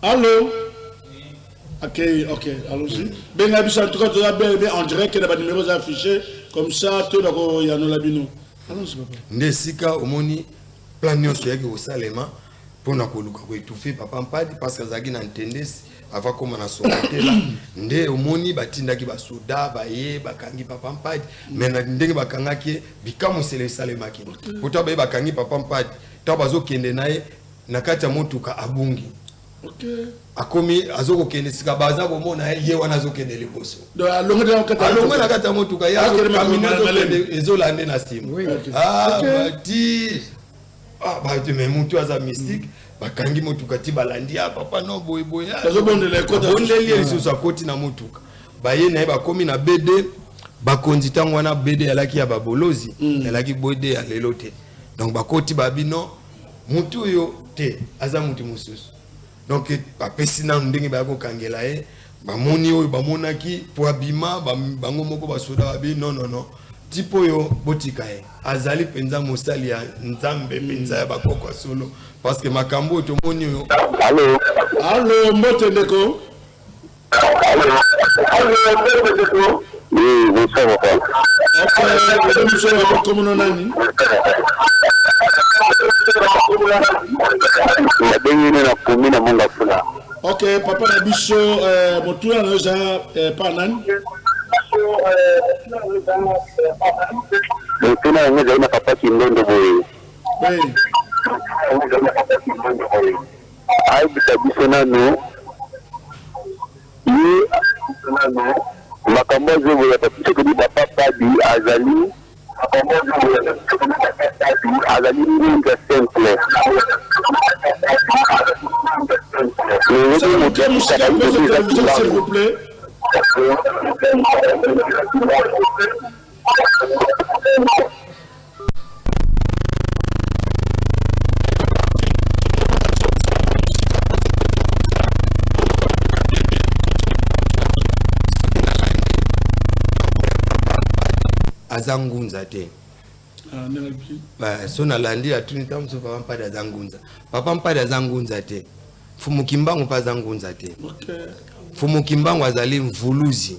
allo, ok, allons-y. Benga biso, en tout cas toza bien bien en direct na banuméro eza affiché comme ça, toyeba koyanola bino. Allons-y, papa. Nde esika omoni plan nyonso eyaki kosalema mpona koluka koétouffer papa Mpadi, parce que azalaki na ntendesi avant koma na Sokotela. Nde omoni batindaki basoda, baye bakangi papa Mpadi. Mais na ndenge bakangaki ye, bikamwiselo esalemaki po to baye bakangi papa Mpadi, ntango bazokende na ye na kati ya motuka, abungi. Akomi azokokende sika, baza komona ye, ye wana azokende liboso. Donc alongwe na kati ya alongwe na kati ya motuka ye. Akende kamino makolo azokende, ezolande na nsima. Ah, bati ah, bati mais mutu aza mystique. Bakangi motuka ti balandi, ah, papa no boye boye, ah. Bazobondela ekota. Babondeli ye lisusu, akoti na motuka, baye na ye, bakomi na BD. Bakonzi ntango wana BD alaki ya babolozi, alaki BD ya lelo te. Donc bakoti, babi non, mutu oyo te, aza mutu mosusu. Donc bapesi nanu ndenge baya kokangela ye, bamoni oyo bamonaki po abima. Bango moko basoda babi non, non, non, type oyo botika ye, azali mpenza mosali ya Nzambe, mpenza ya bakoko ya solo, parce que makambo oyo tomoni oyo. Allo. Allo, mbote ndeko. Allo. Allo, mbote ndeko. Oui, bonsoir papa. Ok, biso ya komono nani? Nabengi na komi na Monga Fula. Ok, papa na biso, motuna na yo eza pa nani? Motuna yango ezali na papa Kindondo boye. Oui. Ayebisa biso nanu ye makambo azoboya soki papa Padi azali ngunza simple. Ok, mosika, pose télévision, s'il vous plaît. aza ngunza te. Ah, so nalandi atuni ntango mosusu Papa Mpadi aza ngunza. Papa Mpadi aza ngunza te, Mfumu Kimbangu mpe aza ngunza te. Mfumu Kimbangu azali mvuluzi.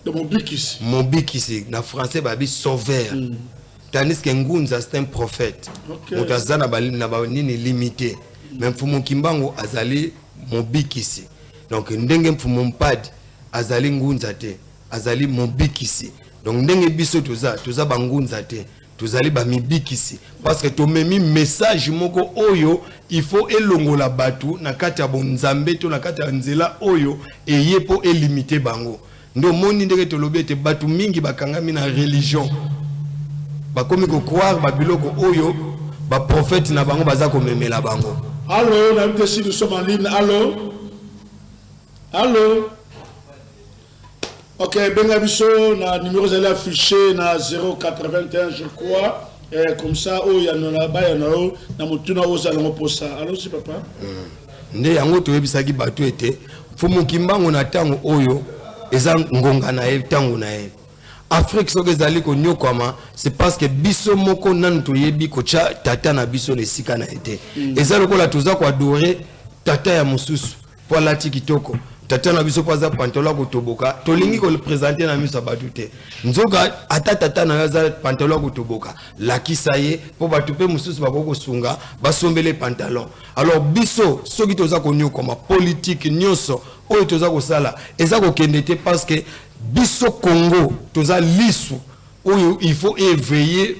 Mobikisi. Mobikisi, na français babi sauveur. Tandis que ngunza, c'est un prophète. Moto aza na banini limité, mais Mfumu Kimbangu azali mobikisi. Donc ndenge Mfumu Mpadi azali ngunza te, azali mobikisi. Donc ndenge biso toza bangunza te, tozali bamibikisi, parce que tomemi message moko oyo il faut elongola bato na kati ya bonzambe to na kati ya nzela oyo eye mpo elimite bango. Nde omoni ndenge tolobi ete bato mingi bakangami na religion, bakomi kocroire babiloko oyo baprofete na bango baza komemela bango. Allo, nayebi te si nous sommes en ligne. Allo, allo. Ok, benga biso na numéro ezali affiché na 081, je crois. Comme ça oyo yanola bayana oyo na motuna oyo ozala yango mposa. Allo, si papa. Nde yango toyebisaki bato ete Mfumu Kimbangu na ntango oyo eza ngonga na ye, ntango na ye. Afrique soki ezali konyokwama, c'est parce que biso moko nanu toyebi kotya tata na biso na esika na ye te. Eza lokola toza koadorer tata ya mosusu mpo alati kitoko, tata na biso mpo aza pantalon ya kotoboka, tolingi koprésenter na miso ya bato te. Nzoka ata tata na yo aza pantalon ya kotoboka, lakisa ye mpo bato mpe mosusu bakoki kosunga basombele pantalon. Alors biso soki toza konyokwama, politike nyonso oyo toza kosala eza kokende te, parce que biso Congo toza lisu oyo il faut éveiller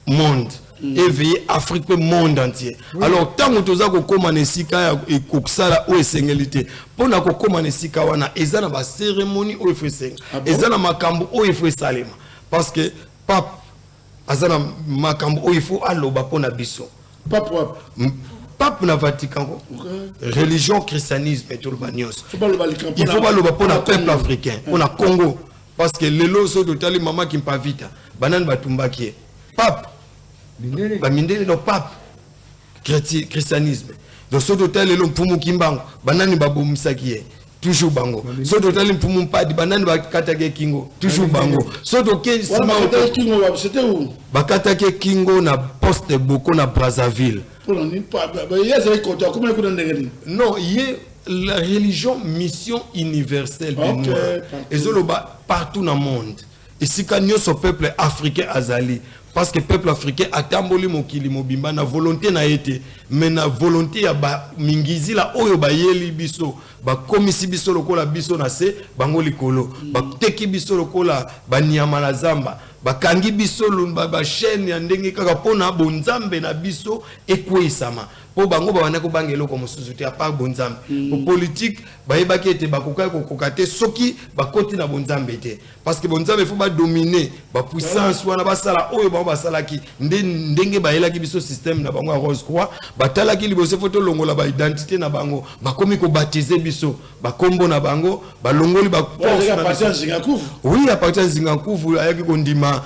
monde, éveiller Afrique mpe monde entier. Alors ntango toza kokóma na esika ya ekosala oyo esengeli te, mpona kokóma na esika wana eza na bacérémonie oyo efo esenga. Ah bon? Eza na makambo oyo efo esalema, parce que pape aza na makambo oyo ifo aloba mpona biso. Pape wapi? Pape na Vatican ko. Religion christianisme, toloba nyonso. Faut baloba likambo. Il faut baloba mpona peuple africain, mpona Congo, parce que lelo soki totali mama Kimpavita, banani batumbaki ye? Pape. Mindele. Bamindele no, pape, christianisme. Donc soki totali lelo Mfumu Kimbangu, banani babomisaki ye? Toujours bango. Soki totali Mfumu Mpadi, banani bakataki ye kingo? Toujours bango. Soki toke wana nsima, bakataki kingo wapi? C'était où? Bakataki ye kingo na poste Boko na Brazzaville. Mpona nini? Ye azalaki koto, akomaki kuna ndenge nini? Non, ye la religion mission universelle de Ok, noir. Partout. Ezoloba partout na monde, esika nyonso peuple africain azali, parce que peuple africain atamboli mokili mobimba na volonté na ye te, mais na volonté ya bamingizila oyo bayeli biso, bakomisi biso lokola biso na se, bango likolo. Bateki biso lokola banyama na zamba, bakangi biso bachaîne ya ndenge kaka mpona bonzambe na biso ekweyisama, mpo bango babanda kobanga eloko mosusu te à part bonzambe. Po politique bayebaki ete bakokaki kokoka te soki bakoti na bonzambe te, parce que bonzambe faut badomine bapuissance wana, basala oyo bango basalaki. Nde ndenge bayelaki biso système na bango ya rose croix, batalaki liboso faut tolongola baidentité na bango, bakomi kobaptiser biso bakombo na bango, balongoli baforce à na partir biso. ya Zingakuvu. Oui, à partir ya Zingakuvu ayaki kondima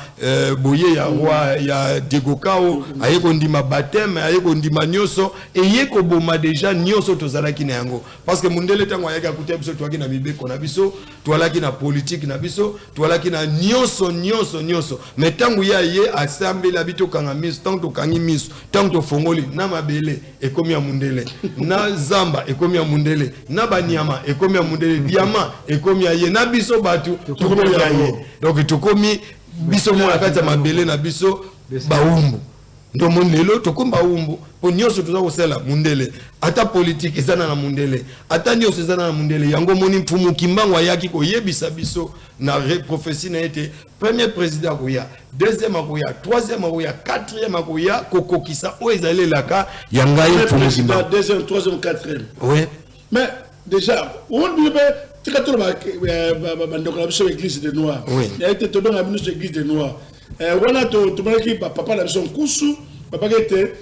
boye ya roi ya Diego Cao, aye kondima baptême, aye kondima nyonso, eye koboma déjà nyonso tozalaki na yango, parce que mundele ntango ayaki akuta biso toalaki na mibeko na biso, toalaki na politike na biso, toalaki na nyonso nyonso nyonso. Mais ntango ye aye asambeli, abi tokanga miso. Ntango tokangi miso, ntango tofongoli, na mabele ekomi ya mundele, na zamba ekomi ya mundele, na banyama ekomi ya mundele, diamant ekomi ya ye, na biso bato tokomi ya ye. Donc tokomi biso moko na kati ya mabele na biso bawumbu. Ndomoni lelo tokomi bawumbu, mpo nyonso toza kosala mundele, ata politike eza na mundele, ata nyonso eza na mundele. Yango moni Mfumu Kimbangu ayaki koyebisa biso na prophétie na ye ete premier président akoya, deuxième akoya, troisième akoya, quatrième akoya kokokisa oyo ezali elaka ya ngai Mfumu Président, Kimbangu. deuxième, troisième, quatrième. Oui. Mais déjà on dit mpe tika toloba bandeko na biso église de noir. Ya ete tobenga bino église de noir. Wana tomonaki bapapa na biso nkusu babaki ete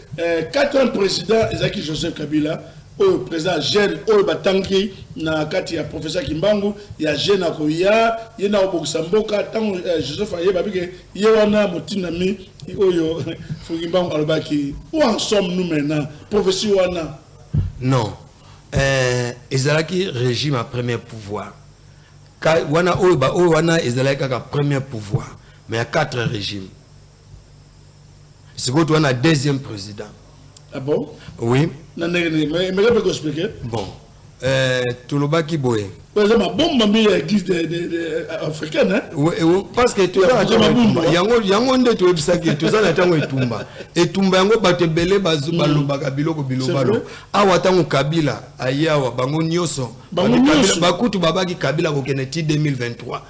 quatrième président ezalaki Joseph Kabila, oyo président jeune oyo batangi na kati ya professeur Kimbangu, ya jeune akoya, ye na kobongisa mboka. Ntango Joseph ayeba bike ye wana motindami oyo Kimbangu alobaki, où en sommes nous maintenant, prophétie wana? Non, ezalaki régime ya premier pouvoir. Wana oyo oyo wana ezalaki kaka premier pouvoir. mais ya 4 régime. Sikoyo toza na deuxième président. Ah bon? Oui. Na ndenge nini? Mais mpe koexpliquer. Bon, tolobaki boye. Eza mabombami ya église africaine, hein? Oui, oui, parce que toza na ntango etumba. Yango nde toyebisaki, toza na ntango etumba. Etumba yango, bato ebele balobaka biloko bilobalo awa. Ntango Kabila aye awa, bango nyonso Bango nyonso. Bakutu babaki Kabila kokende ti 2023.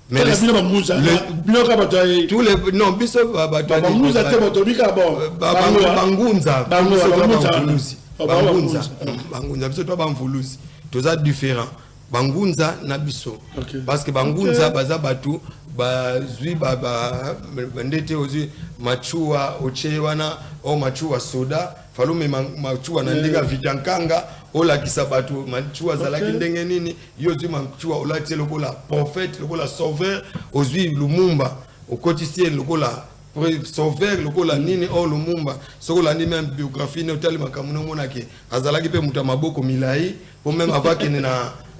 Mais bino bamuza, bino kaka bato tous les, non, biso bato Bamuza te, bato bika bon. Bangunza. Bango, biso toza bangunza. Bamvuluzi. Oh, Bangunza. bangunza. Bangunza, biso toza bamvuluzi, toza différent, bangunza na biso. Parce que bangunza baza bato bazwi ndete ozwi machuwa, otie wana o machuwa soda, falomema machuwa na ndenge ya vitankanga, olakisa bato machuwa azalaki ndenge nini. Yo ozwi machuwa, olati ye lokola prophète, lokola sauveur. Ozwi Lumumba, okotisi ye lokola sauveur, lokola nini. Oyo Lumumba, soki olandi même biographie ne, otali makambo ne, omonake azalaki mpe moto ya maboko milai, po même avant akende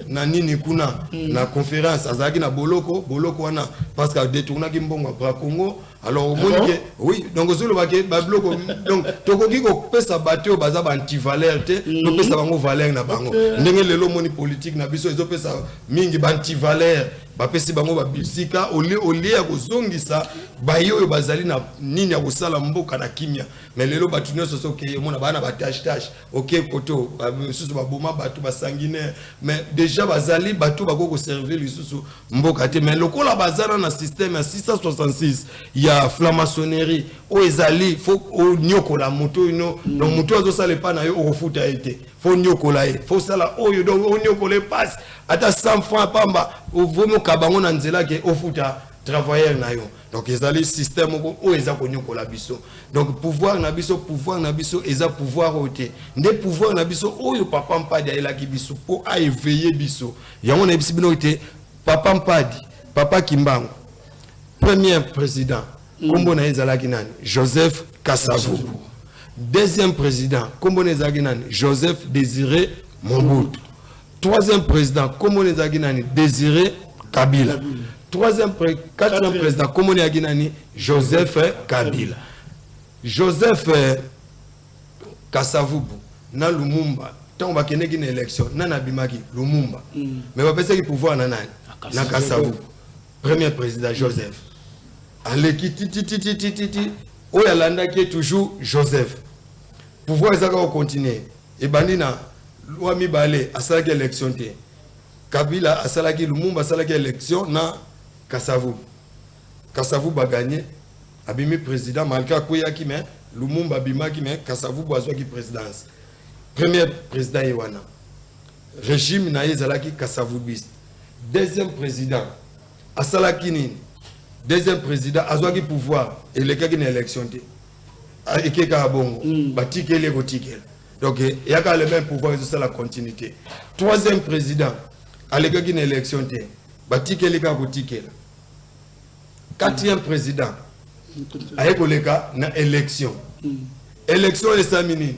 na nini kuna na conférence, azalaki na boloko. Boloko wana parce que adétournaki mbongo ya Bracongo. Alors omoni Ah bon? ke oui, donc ozoloba ke babiloko, donc tokoki kopesa bato oyo baza baantivaleur te, topesa bango valeur na bango. Ndenge lelo omoni politique na biso ezopesa mingi baantivaleur, bapesi bango babisika olie ya kozongisa baye oyo bazali na nini ya kosala mboka na kimia. Mais lelo bato nyonso, soki omona baa na batache tache, oke koto misusu baboma bato basanguinaire, mais déjà bazali bato bakoki koservir lisusu mboka te. Mais lokola baza na système ya 666 ya franc-maçonnerie oyo ezali fo onyokola moto oyo, no, donc moto oyo azosala epai na yo, okofuta ye te, fo nyokola ye, fo osala oyo, donc onyokola ye pasi, ata 100 franc pamba ovomi okaba yango na nzela ke ofuta travailleur na yo. Donc ezali système moko oyo eza konyokola biso. Donc pouvoir na biso eza pouvoir oyo te nde pouvoir na biso oyo papa Mpadi ayelaki biso mpo aéveiller biso. Yango nayebisi bino te, papa Mpadi, papa Kimbangu, premier président, nkombo na ye ezalaki nani? Joseph Kasavubu. Deuxième président, nkombo na ye ezalaki nani? Joseph Désiré Mobutu. Troisième président, nkombo na ye ezalaki nani? Désiré Kabila. Troisième, quatrième Quatrième. président, nkombo na ye ezalaki nani? Joseph Kabila. Joseph Kasavubu na Lumumba, ntango bakendeki na élection, nani abimaki? Lumumba. Mais bapesaki pouvoir na nani? Na Kasavubu. Premier président Joseph aleki titititititi, oyo alandaki ye toujours Joseph. Pouvoir ezaka kocontinue, ebandi na lwa mibale, asalaki élection te. Kabila asalaki, Lumumba asalaki élection na Kasavubu. Kasavubu agagné, abimi président malgré akweyaki, mais Lumumba abimaki, mais Kasavubu azwaki présidence. Premier président ye wana, régime na ye ezalaki kasavubiste. Deuxième président asalaki nini? Deuxième président azwaki pouvoir, elekaki na élection te. Ah, eke kaka bongo, batikeli, ekotikela. Donc eyaka le même pouvoir, ezosala continuité. Troisième président alekaki na élection te, batikeli kaka kotikela. Quatrième président aye koleka na élection. Élection esami nini?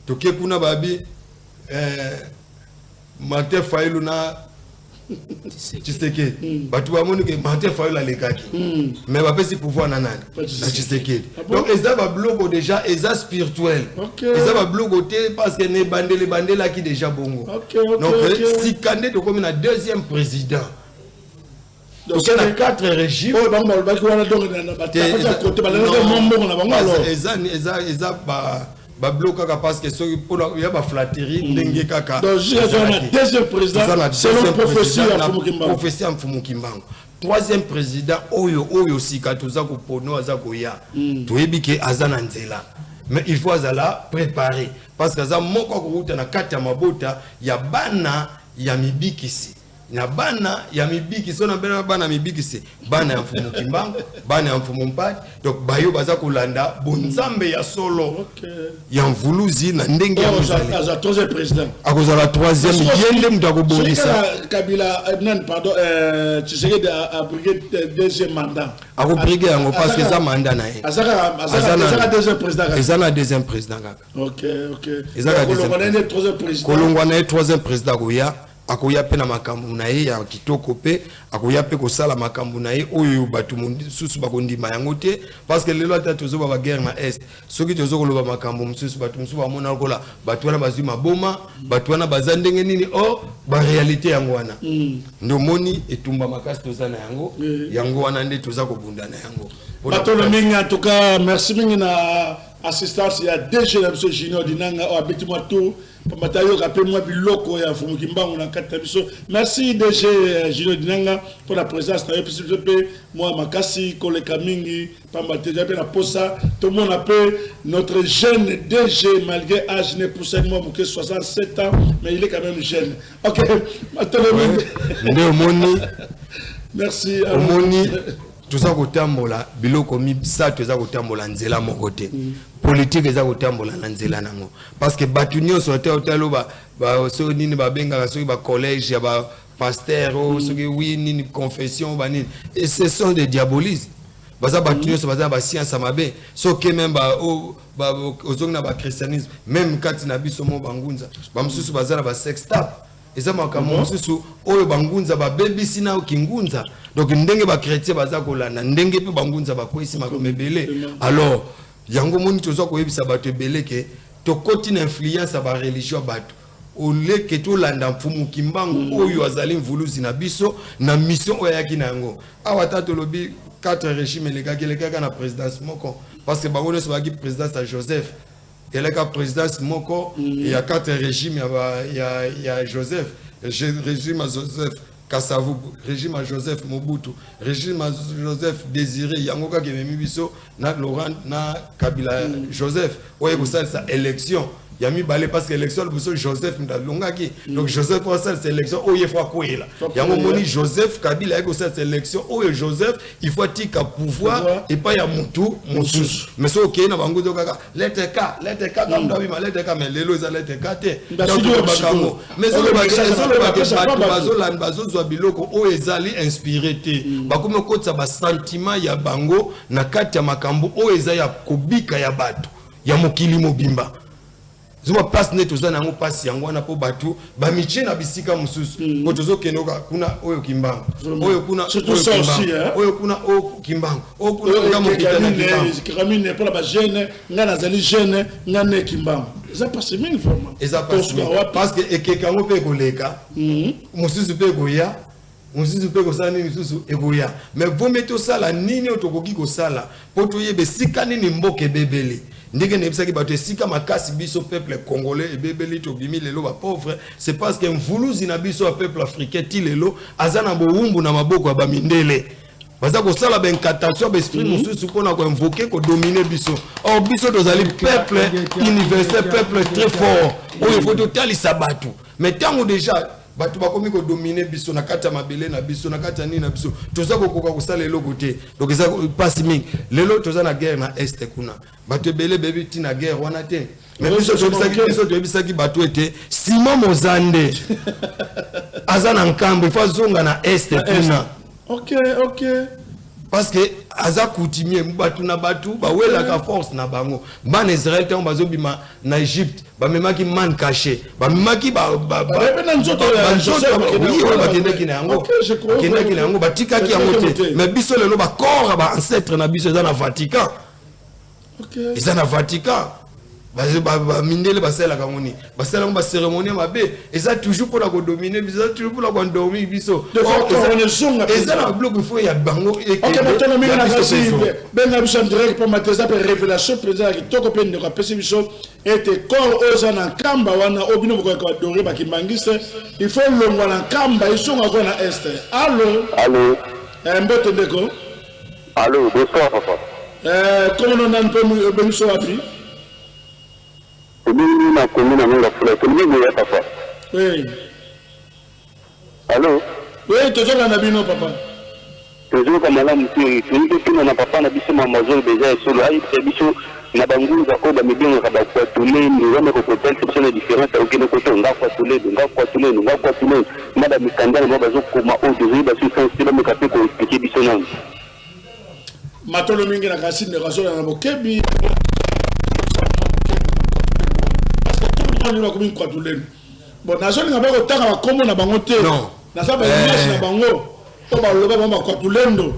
Toke kuna, babi Martin Fayulu na Tshisekedi. Bato bamoni ke Martin Fayulu alekaki, mais bapesi pouvoir na nani? Na Tshisekedi. Ah bon? Donc eza babiloko déjà eza spirituel. Eza babiloko te, parce que na ebandeli, ebandelaki déjà bongo. Donc sika nde tokomi na deuxième président, toke na quatre régime. Oyo bango balobaki wana, donc na batapaki ya kote, balandaki mwa mbongo na bango alors. Eza babiloko kaka, parce que soki mpona ya baflatterie ndenge kaka. Donc jusqu'à na deuxième président Toza na selon deuxième prophétie président, ya na Mfumu Kimbangu. prophétie ya Mfumu Kimbangu. Troisième président oyo sika toza kopona, oyo aza koya, toyebi ke aza na nzela, mais il faut azala préparé, parce que aza moko akowuta na kati ya mabota ya bana ya mibikisi, na bana ya mibikisi oyo na bana ya mibikisi, bana ya Mfumu Kimbangu, bana ya Mfumu Mpati. Donc bayo baza kolanda bonzambe ya solo ya mvuluzi na ndenge ya Oyo mozali. Aza troisième président. Akozala troisième, ye nde moto akobongisa. Soki Kabila, nani, pardon, Tshisekedi abrigué deuxième mandat. Akobriguer yango parce que eza mandat na ye. Azaka Aza azaka deuxième président kaka. Eza na deuxième président kaka. Ok. Eza kaka deuxième. Kolongwa na ye nde troisième président. Kolongwa na ye, troisième président akoya. Akoya mpe na makambo na ye ya kitoko, mpe akoya mpe kosala makambo na ye oyo bato mosusu bakondima yango te, parce que lelo ata tozoba baguerre na Est, soki tozo koloba makambo mosusu, bato mosusu bamona lokola bato wana bazwi maboma, bato wana baza ndenge nini. Or baréalité yango wana nde omoni etumba makasi toza na yango. Yango wana nde toza kobunda na yango. Batolo mingi. En tout cas, merci mingi na assistance ya DG na biso Junior Dinanga, oyo abeti mwa tour pamba te ayoka mpe mwa biloko ya Mfumu Kimbangu na kati na biso. Merci DG Junior Dinanga mpo na présence na yo. Epesi biso mpe mwa makasi koleka mingi, pamba te eza mpe na posa tomona mpe notre jeune DG, malgré âge ne pusani mwa moke, 67 ans, mais il est quand même jeune. Ok, matolo mingi. Nde omoni. Merci. Omoni, toza kotambola biloko misato eza kotambola nzela moko te. Politike eza kotambola na nzela nango, parce que bato nyonso ate otalo soki nini babengaka, soki bacollège ya bapasteur o soki wi nini, confession banini, et ce sont des diabolistes. Baza bato nyonso baza na bascience ya mabe. Soki même ozongi na bachristianisme, même kati na biso mo bangunza, bamosusu baza na basextape. Eza makambo mosusu oyo bangunza babebisi na kingunza. Donc ndenge bachrétien baza kolanda, ndenge mpe bangunza bakweyisi makambo ebele. Alors yango moni toza koyebisa bato ebele ke tokoti na influence ya bareligion ya bato, oleke tolanda Mfumu Kimbangu oyo azali mvuluzi na biso na mission oyo ayaki na yango awa. Ata tolobi quatre régime elekaki, elekaka na présidence moko, parce que bango nyonso bazalaki présidence ya Joseph. Eleka présidence moko ya quatre régime ya Joseph: régime ya Joseph Kasavubu, régime ya Joseph Mobutu, régime ya Joseph Désiré, yango kaka ememi biso na Laurent na Kabila Joseph, oyo ekosalisa élection ya mibale, parce que élection liboso Joseph moto alongaki. Donc Joseph oyo asalisa élection oyo ye faut akweyela yango. Omoni, Joseph Kabila ayaki kosalisa élection oyo Joseph il faut atika pouvoir epai ya motu mosusu. Mais soki okei na bango to kaka lettre K, lettre K, kaka moto abima lettre K, mais lelo eza lettre K te. Tolobaka yango, mais ezolobaka bato bazolanda, bazozwa biloko oyo ezali inspiré te. Bakomi okotisa basentiment ya bango na kati ya makambo oyo eza ya kobika ya bato ya mokili mobimba. Zoma mpasi nde toza na yango, mpasi yango wana mpo bato bamitie na bisika mosusu, po tozokende kuna oyo Kimbangu, oyo kuna oyo kuna oyo Kimbangu, oyo kuna. Mokita mpona bajeune, ngai nazali jeune, ngai nde Kimbangu. Eza mpasi mingi vraiment. Eza mpasi, parce que ekeka yango mpe ekoleka, mosusu mpe ekoya, mosusu mpe kosala nini, mosusu ekoya. Mais vomie tosala nini oyo tokoki kosala mpo toyeba esika nini mboka ebebeli? Ndenge nayebisaki bato, esika makasi biso peuple congolais ebebeli, tobimi lelo bapauvre, c'est parce que mvuluzi na biso ya peuple africain ti lelo aza na bowumbu na maboko ya bamindele. Baza kosala baincantation ya baesprit mosusu mpona koinvoquer, kodominer biso. Or biso tozali peuple universel, peuple très fort oyo faut totalisa bato. Mais ntango déjà bato bakomi kodominer biso na kati ya mabele na biso, na kati ya nini na biso, toza kokoka kosala eloko te. Donc eza mpasi mingi. Lelo toza na guerre na Est kuna, bato ebele beyebi ntina guerre wana te. Mais biso toyebisaki bato ete Simon Mozande aza na nkambo, ifo azonga na Est kuna. Parce que aza coutumier. Bato na bato bawelaka force na bango. Bana Israel, ntango bazobima na Egypte, bamemaki manne caché, bamemaki oyo bakendaki na yango, bakendaki na yango, batikaki yango te. Mais biso lelo, bacorps ya baancêtre na biso eza na Vatican, eza na Vatican. Bamindele basalelaka yango nini? Basalaka yango bacérémonie mabe. Eza toujours mpona kodominer biso, eza toujours mpona koendormir biso. Eza na biloko ifo ya bango. Benga biso en direct, mpo mate eza mpe révélation mpenza ya kitoko mpe ndeko apesi biso ete corps oyo eza na nkamba wana, oyo bino bokoyaka badorer bakimbangiste, il faut longwa na nkamba, ezonga kwa na Est. Allo? Allo? Mbote ndeko. Allo, bonsoir papa. Komono nani mpe obengi biso wapi? Tobengi na komi na Monga Fula, tolingi boya papa. Oui. Allo? Oui, tozolanda bino papa. Tozoyoka malamu te. Tolingi totuna na papa na biso Mamazolo eza ya solo, ayebisa biso na bangunza oyo bamibengaka bakwatulendo wana, kokotalisa biso na différence. Akokende koto nga kwatulendo, nga kwatulendo, nga kwatulendo na bamikanda na bango bazokoma oyo tozoyeba so sens te. Bameka mpe koexpliquer biso nano. Matolo mingi na kasi ndeko azolanda na bokebi, parce que tout le monde bakomi kwatulendo. Bon, nazolinga mpe kotanga bakombo na bango te. Non. Naza baimage na bango mpo baloba bango bakwatulendo.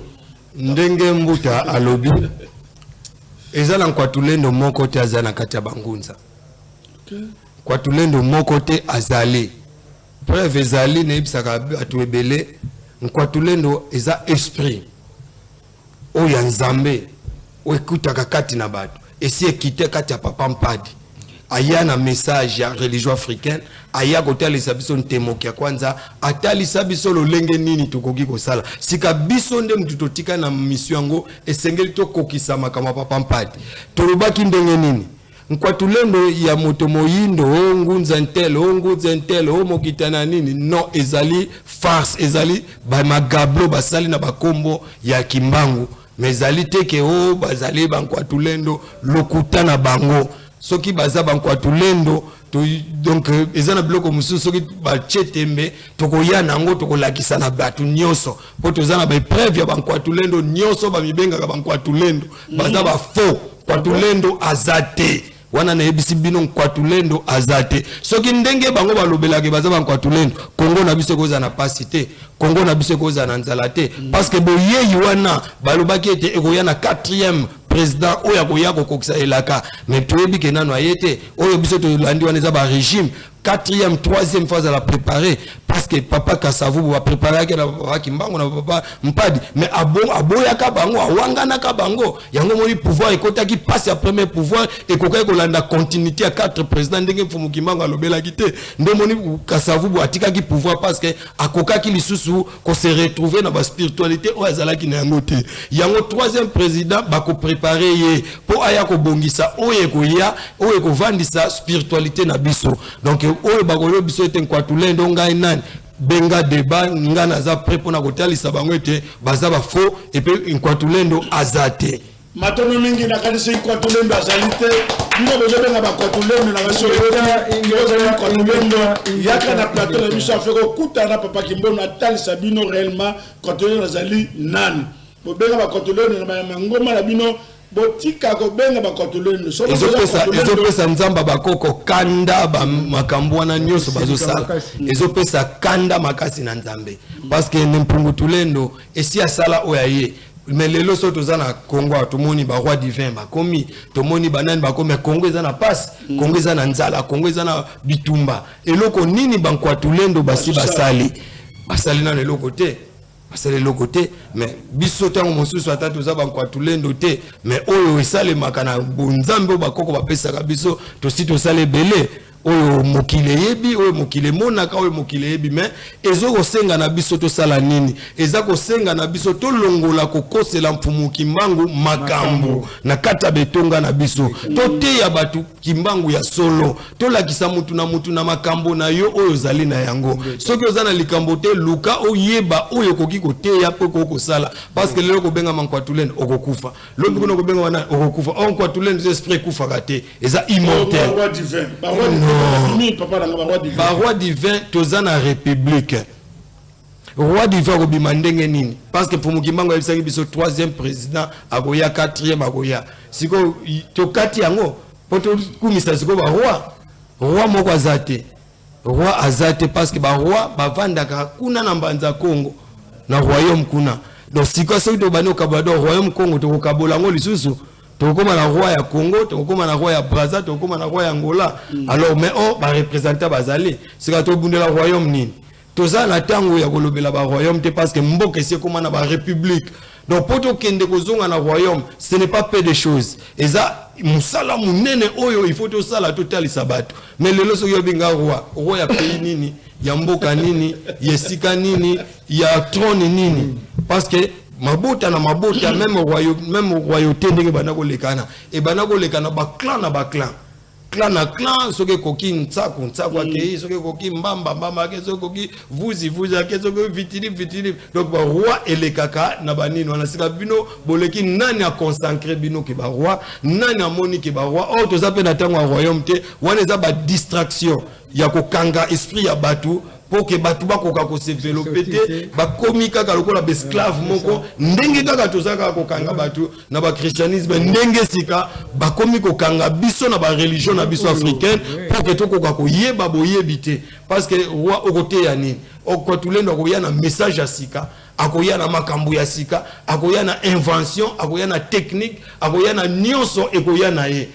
Ndenge mbuta alobi, eza na nkwatulendo moko te aza na kati ya bangunza. Nkwatulendo moko te azali. Preuve ezali, nayebisaka bato ebele, nkwatulendo eza esprit oyo ya Nzambe oyo ekutaka kati na bato. Esi ekite kati ya papa Mpadi, aya na message ya religion africaine, aya kotalisa biso ntemoki ya kwanza, atalisa biso lolenge nini tokoki kosala. Sika biso nde mutu totika na mission yango, esengeli tokokisa makambo ya papa Mpadi. Tolobaki ndenge nini? Nkwatulendo ya moto moyindo, o ngunza ntel, o ngunza ntel, o mokita na nini, non, ezali farce, ezali bamagablo basali na bakombo ya Kimbangu, mais ezali te ke o bazali bankwatulendo. Lokuta na bango. Soki baza bankwatulendo, donc eza na biloko mosusu, soki batie tembe, tokoya na yango, tokolakisa na bato nyonso, mpo toza na baépreuve ya bankwatulendo nyonso bamibengaka bankwatulendo. Baza bafaux. Nkwatulendo aza te wana. Nayebisi bino, nkwatulendo aza te. Soki ndenge bango balobelaka baza bankwatulendo, Kongo na biso ekozala na pasi te, Kongo na biso ekozala na nzala te, parce que boyeyi wana balobaki ete ekoya na quatrième président oyo akoya kokokisa elaka, mais toyebi ke nano aye te. Oyo biso tolandi wana eza barégime quatrième, troisième fois azala préparé, parce que papa Kasavubu bapréparaki na papa Kimbangu, na papa Mpadi, mais aboyaka bango, awanganaka bango. Yango moni pouvoir ekotaki mpasi ya premier pouvoir, ekokaki kolanda continuité ya quatre président ndenge Mfumu Kimbangu alobelaki te. Nde moni Kasavubu atikaki pouvoir, parce que akokaki lisusu kose retrouver na baspiritualité oyo azalaki na yango te. Yango troisième président bakopréparer ye mpo aya kobongisa oyo ekoya, oyo ekovandisa spiritualité na biso. Donc oyo bakoyo biso ete nkwatulendo, ngai nani benga débat, ngai naza prêt mpona kotalisa bango ete baza bafaux, et puis nkwatulendo aza te. Matono mingi. Nakanisi nkwatulendo azali te. Bino bozobenga bakwatulendo, na biso ozali nkwatulendo, yaka na plateau na biso afin kokutana na papa Kimbono, atalisa bino réellement kwatulendo azali nani. Bobenga bakwatulendo na mangoma na bino, botika kobenga bakwatulendo. Ezopesa Nzambe bakoko kanda. Makambo wana nyonso bazosala ezopesa kanda makasi na Nzambe, parce que Mpungu Tulendo esi asala oyo aye. Mais lelo so toza na Congo awa, tomoni baroi divin bakomi, tomoni banani bakomi. Congo eza na pasi, Congo eza na nzala, Congo eza na bitumba. Eloko nini bankwatulendo basi basali? Basali nano eloko te, basali eloko te. Mais biso ntango mosusu, ata toza bankwatulendo te, mais oyo esalemaka na bonzambe oyo bakoko bapesaka biso, tosi tosala ebele oyo mokili eyebi, oyo mokili emonaka, oyo mokili eyebi. Mais eza kosenga na biso tosala nini? Eza kosenga na biso tolongola kokosela Mfumu Kimbangu makambo na kati ya betonga na biso, toteya bato Kimbangu ya solo, tolakisa mutu na mutu na makambo na yo oyo ozali na yango. Soki oza na likambo te, luka oyeba oyo okoki koteya mpo okoki kosala, parce que lelo kobengama nkwatulene, okokufa lobi kuna, kobengama nani, okokufa. Or nkwatulene eza esprit, ekufaka te, eza immortel. Baroi divin, toza na république. Roi divin akobima ndenge nini? Parce que Mfumu Kimbangu ayebisaki biso troisième président akoya, quatrième akoya. Sikoyo tokati yango mpo tokumisa sikoyo baroi. Roi moko aza te, roi aza te, parce que baroi bavandaka kuna na Mbanza Congo, na royaume kuna. Donc sikoyo soki tobandi kokabola, donc royaume Congo tokokabola yango lisusu, tokokóma na roi ya Congo, tokokóma na roi ya Braza, tokokóma na roi ya Angola. Alors, mais o bareprésentant bazali. Sika tobundela royaume nini? Toza na ntango ya kolobela baroyaume te, parce que mboka esi ekóma na barépublique. Donc mpo tokende kozonga na royaume, ce n'est pas peu de choses, eza mosala monene oyo il faut tosala, totalisa bato. Mais lelo soki obenga roi, roi ya pays nini, ya mboka nini, ya esika nini, ya trône nini? Parce que mabota na mabota, même royauté, ndenge ebanda kolekana, ebanda kolekana baclan na baclan, clan na clan. Soki ekoki ntsaku, ntsaku akei, soki ekoki mbamba, mbamba ake, soki ekoki vuzi, vuzi ake, soki vitili, vitili. Donc baroi elekaka na banini wana. Sika bino boleki, nani aconsacrer bino ke baroi? Nani amoni ke baroi? Or toza mpe na ntango ya royaume te. Wana eza badistraction ya kokanga esprit ya bato. Mpo ke bato bakoka kose développer te, bakomi kaka lokola baesclave moko. Ndenge kaka toza kaka kokanga bato na bachristianisme, ndenge sika bakomi kokanga biso na bareligion na biso africaine, mpo ke tokoka koyeba boyebi te. Parce que roi okoteya nini? Okwatulendo akoya na message ya sika, akoya na makambo ya sika, akoya na invention, akoya na technique, akoya na nyonso ekoya na ye.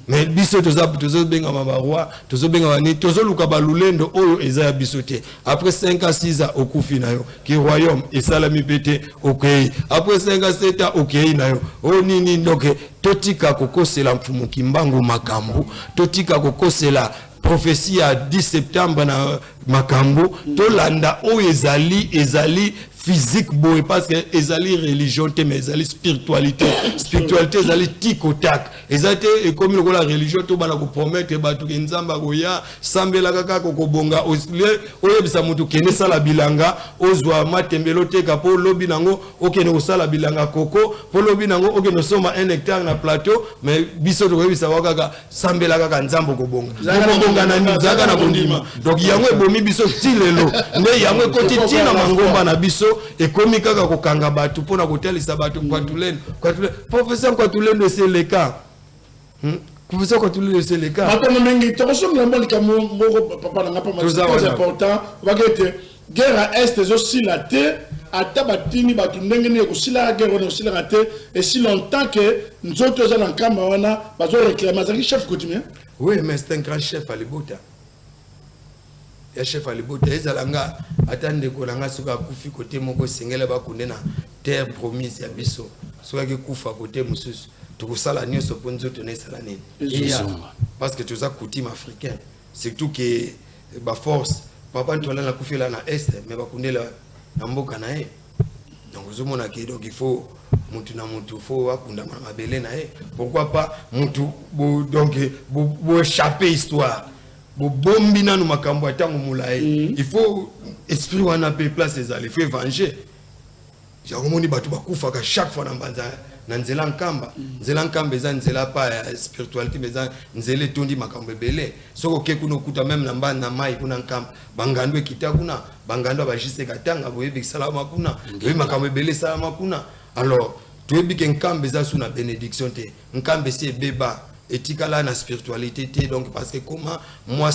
Mais biso tozobengama baroi, tozobengama nini, tozoluka balulendo oyo eza ya biso te. Après 5 à 6 ans, okufi na yo, ki royaume esalami mpe te, okei. Après 5 à 7 ans, okei na yo oyo nini. Donc totika kokosela Mfumu Kimbangu makambo, totika kokosela prophétie ya 10 septembre na makambo. Tolanda oyo ezali physique boye, parce que ezali religion te, mais ezali spiritualité. Spiritualité ezali tikotak, eza te ekomi lokola religion. Tobana kopromettre bato ke Nzambe akoya, sambelaka kaka, okobonga. Oyebisa motu: kende sala bilanga, ozwa matembele, oteka, mpo lobi nango okende kosala bilanga koko, mpo lobi nango okende osomba 1 hectare na plateau. Mais biso tokoyebisa wa kaka: sambela kaka Nzambe, okobonga. Okobonga na nini? Zalaka na kondima. Donc yango ebomi biso ti lelo. Nde yango ekoti ntina mangomba na biso, ekomi kaka kokanga bato mpona kotalisa bato Kwatulendo, Kwatulendo, professeur Kwatulendo eseleka, Professeur Kwatulendo eseleka. Makambo mingi tokosongela mbo likambo moko, papa na nga, pamba très important. Obaki ete guerre ya Est ezosila te. Ata batini bato ndenge nini, ekosilaka guerre wana ekosilaka te esi longtemps ke nzoto eza na Nkamba wana bazoréclame. Azalaki chef coutumier. Oui, mais c'est un grand chef à libota ya chef ya libota. Ezala nga, ata ndeko na nga, soki akufi kote moko, esengeli bakunde na terre promise ya biso. Soki akekufa kote mosusu, tokosala nyonso mpo nzoto na esala nini? Eya, parce que toza coutume africain, surtout ke baforce. Papa Ntwala nakufela na Est, mais bakundela na mboka na ye. Donc ozomona ke donc il faut mutu na mutu faut akundama na mabele na ye. Pourquoi pas mutu bo, donc boéchappe bo histoire, bobombi nanu makambo ya ntango molai. Il faut esprit wana mpe place ezala, il faut évanger yango. Moni bato bakufaka chaque fois na mbanza na nzela Nkamba. Nzela Nkamba eza nzela pa ya spiritualité, mais eza nzela etondi makambo ebele. Soki oke kuna, okuta même na mbanda na mai kuna Nkamba, bangando ekita kuna, bangando ya bajise katanga, boyebi esalama kuna, boyebi makambo ebele esalama kuna. Alors toyebi ke Nkamba eza su na bénédiction te. Nkamba esi ebeba, etikala na spiritualité te. Donc parce que koma mwa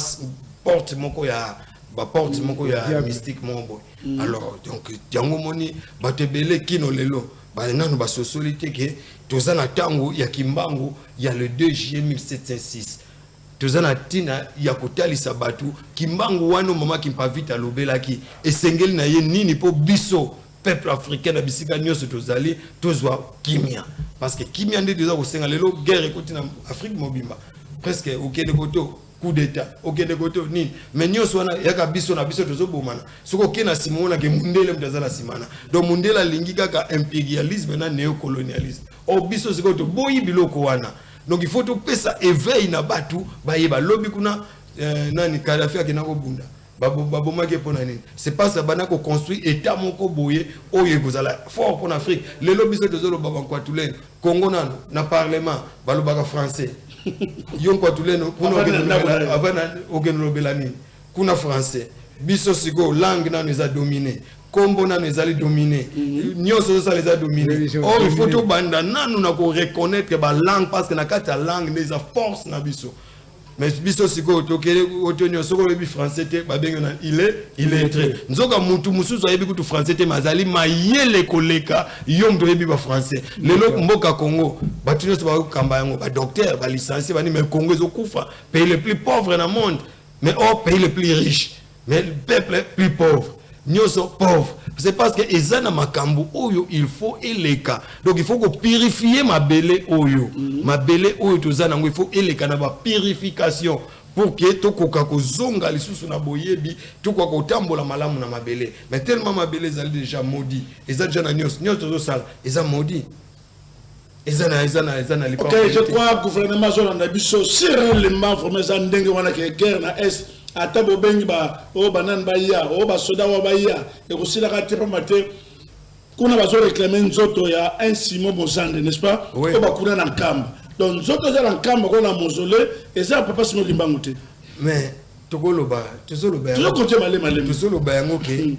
porte moko ya baporte moko ya mystique moko boye. Alors donc yango moni bato ebele kino lelo nanu basosoli te ke toza na ntango ya Kimbangu ya le 2 juillet 1706. Toza na ntina ya kotalisa bato Kimbangu wana mama Kimpavita alobelaki, esengeli na ye nini mpo biso peuple africain na bisika nyonso tozali tozwa kimia. Parce que kimia nde toza kosenga. Lelo guerre ekoti na Afrique mobimba presque. Okende koto coup d'état, okende kote nini, mais nyonso wana yaka biso na biso tozobomana. Soki okende na nsima, omonake mundele moto aza na nsima na. Donc mundele alingi kaka impérialisme na néocolonialisme. Or biso sikoyo toboyi biloko wana. Donc il faut topesa éveil na bato bayeba. Lobi kuna nani, Kadafi akenda kobunda, babomaki mpo na nini? C'est parce que banda koconstruire état moko boye oyo ekozala fort mpo na Afrique. Lelo biso tozoloba bankwatulene Congo, nano na parlement balobaka français. Yo Nkwatulene kuna okende lobela nini kuna? Français. Biso sikoyo langue nano eza dominé, nkombo nano ezali dominé, nyonso ozosala eza dominé. Or il faut tobanda nanu na koreconnaître balangue, parce que na kati ya langue nde eza force na biso. Mais biso sikoyo tokele oto nyonso, soki oyebi français te, babengi na il est illettré. Nzoka mutu mosusu ayebi kutu français te, mais azali mayele koleka yo moto oyebi bafrançais. Lelo mboka Congo, bato nyonso bakokamba yango, badocteur, balicencié, bani, mais Congo ezokufa. Pays le plus pauvre na monde, mais or pays le plus riche, mais le peuple plus pauvre, nyonso pauvre. C'est parce que eza na makambo oyo il faut eleka. Donc il faut kopurifie mabele oyo. Mabele oyo toza nango, il faut eleka na bapurification pour ke tokoka kozonga lisusu na boyebi, tokoka kotambola malamu na mabele. Mais tellement mabele ezali déjà maudit, eza déjà na nyonso, nyonso tozosala eza maudit, eza na Ok, je crois gouvernement azolanda biso. Si réellement vraiment eza ndenge wana ke guerre na Est, ata bobengi ba oyo banani baya, oyo basoda oyo baya, ekosilaka te, pamba te kuna bazoréclame nzoto ya un Simon Bozande, n'est-ce pas? Oyo bakuna na Nkamba. Donc nzoto eza na Nkamba, kuna na mausolée, eza ya papa Simon Kimbangu te. Mais Tokoloba, tozoloba yango. Tozokote malema. Tozoloba yango ke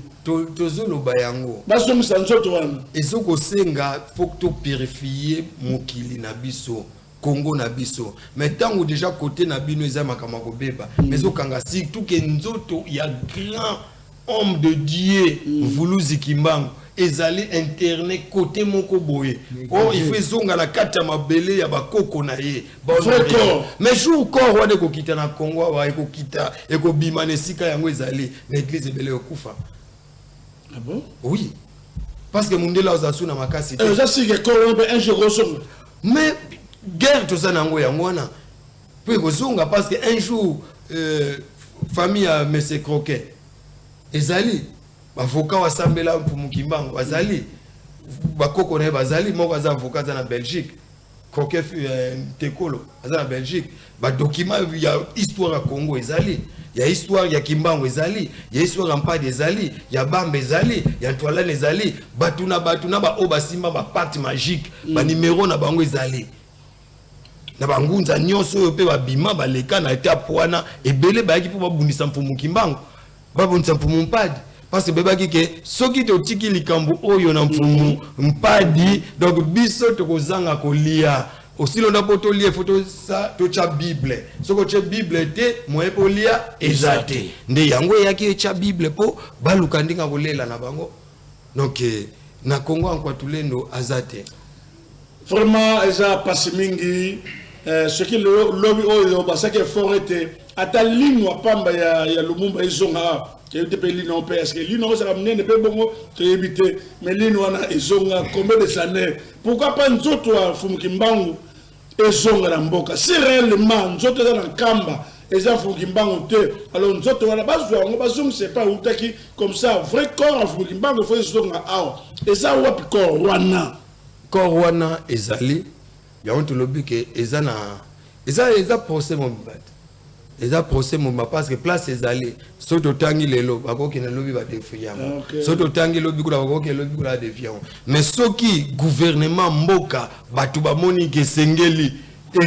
tozoloba yango. Bazongisa nzoto wana. Ezokosenga faut topurifie mokili na biso, Congo na biso. Mais ntango déjà côté na bino eza makambo ya kobeba, mais ezokanga surtout ke nzoto ya grand homme de Dieu Mvuluzi Kimbangu ezali interne côté moko boye. Or il faut ezonga na kati ya mabele ya bakoko na ye. Vrai corps. Mais jour corps wana ekokita na Congo awa, ekokita, ekobima na esika yango ezali na église ebele ekokufa. Ah bon? Oui, parce que mundele aza su na makasi te. Eza sike corps wana mpe un jour ozonga. Mais guerre toza na yango, yango wana mpo ekozonga, parce que un jour famille ya monsieur Croquet ezali bavocat basambela Mfumu Kimbangu, bazali bakoko na ye, bazali moko aza avocat, aza na Belgique, Croquet Ntekolo aza na Belgique. Badocument ya histoire ya Congo ezali, ya histoire ya Kimbangu ezali, ya histoire ya Mpadi ezali, ya Bamba ezali, ya Ntwalane ezali. Bato na bato na baoyo basimba bapacte magique, banimero na bango ezali na bangunza nyonso oyo mpe babima baleka na etape wana. Ebele bayaki mpo babundisa Mfumu Kimbangu, babundisa Mfumu Mpadi, parce que bayebaki ke soki totiki likambo oyo na Mfumu Mpadi, donc biso tokozanga kolia. Osilonda mpo tolia, faut totya Bible. Soki otie Bible te, moyen mpo olia eza te. Nde yango eyaki etya Bible mpo baluka ndenge ya kolela na bango. Donc na Congo Ankwatulendo aza te. Vraiment eza pasi mingi. Soki lobi oyo basalaki effort ete ata lino ya pamba ya Lumumba ezonga awa, toyebi te mpe lino mpe est-ce lino ozala monene mpe bongo, toyebi te. Mais lino wana ezonga combien de années? Pourquoi pas nzoto ya Mfumu Kimbangu ezonga na mboka? Si réellement nzoto eza na Nkamba, eza Mfumu Kimbangu te, alors nzoto wana bazwa yango, bazongisa epai eutaki. Comme ça vrai corps ya Mfumu Kimbangu efo ezonga awa. Eza wapi corps wana? Corps wana ezali yango tolobi ke eza na eza procès mobimba te, eza procès mobimba, parce que place ezali, soki totangi lelo, bakokende lobi badéfier yango. Soki totangi lobi kuna, bakokende lobi kuna badéfier yango. Mais soki gouvernement mboka, bato bamoni ke esengeli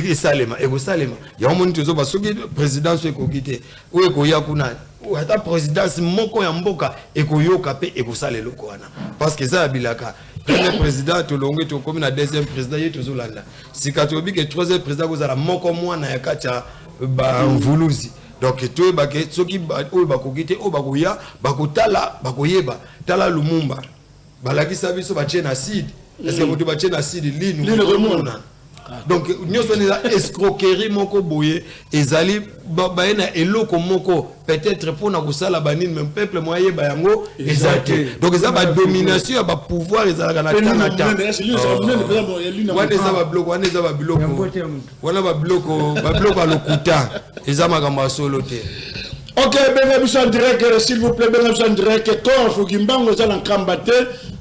esalema, ekosalema. Yango moni tozoba, soki présidence ekoki te, oyo ekoya kuna, ata présidence moko ya mboka ekoyoka mpe ekosala eloko wana, parce que eza ya bilaka. Premier président tolongwe, tokomi na deuxième président, ye tozolanda sika. Toyebi ke troisième président kozala moko mwana ya kati ya bamvuluzi. Donc toyebake soki oyo bakoki te, oyo bakoya bakotala, bakoyeba. Tala Lumumba, balakisa biso batie na acide. Est-ce que moto batie na acide linu Linu ekomona? Donc nyonso wana eza escroquerie moko boye. Ezali baye na eloko moko peut-être mpona kosala banini, mais peuple mo ayeba yango eza te. Donc eza badomination ya bapouvoir ezalaka na temps na temps. Wana eza babiloko, wana eza babiloko, wana babiloko ya lokuta, eza makambo ya solo te. Ok, benga biso en direct, s'il vous plaît, benga biso en direct. Corps Mfumu Kimbangu eza na Nkamba te.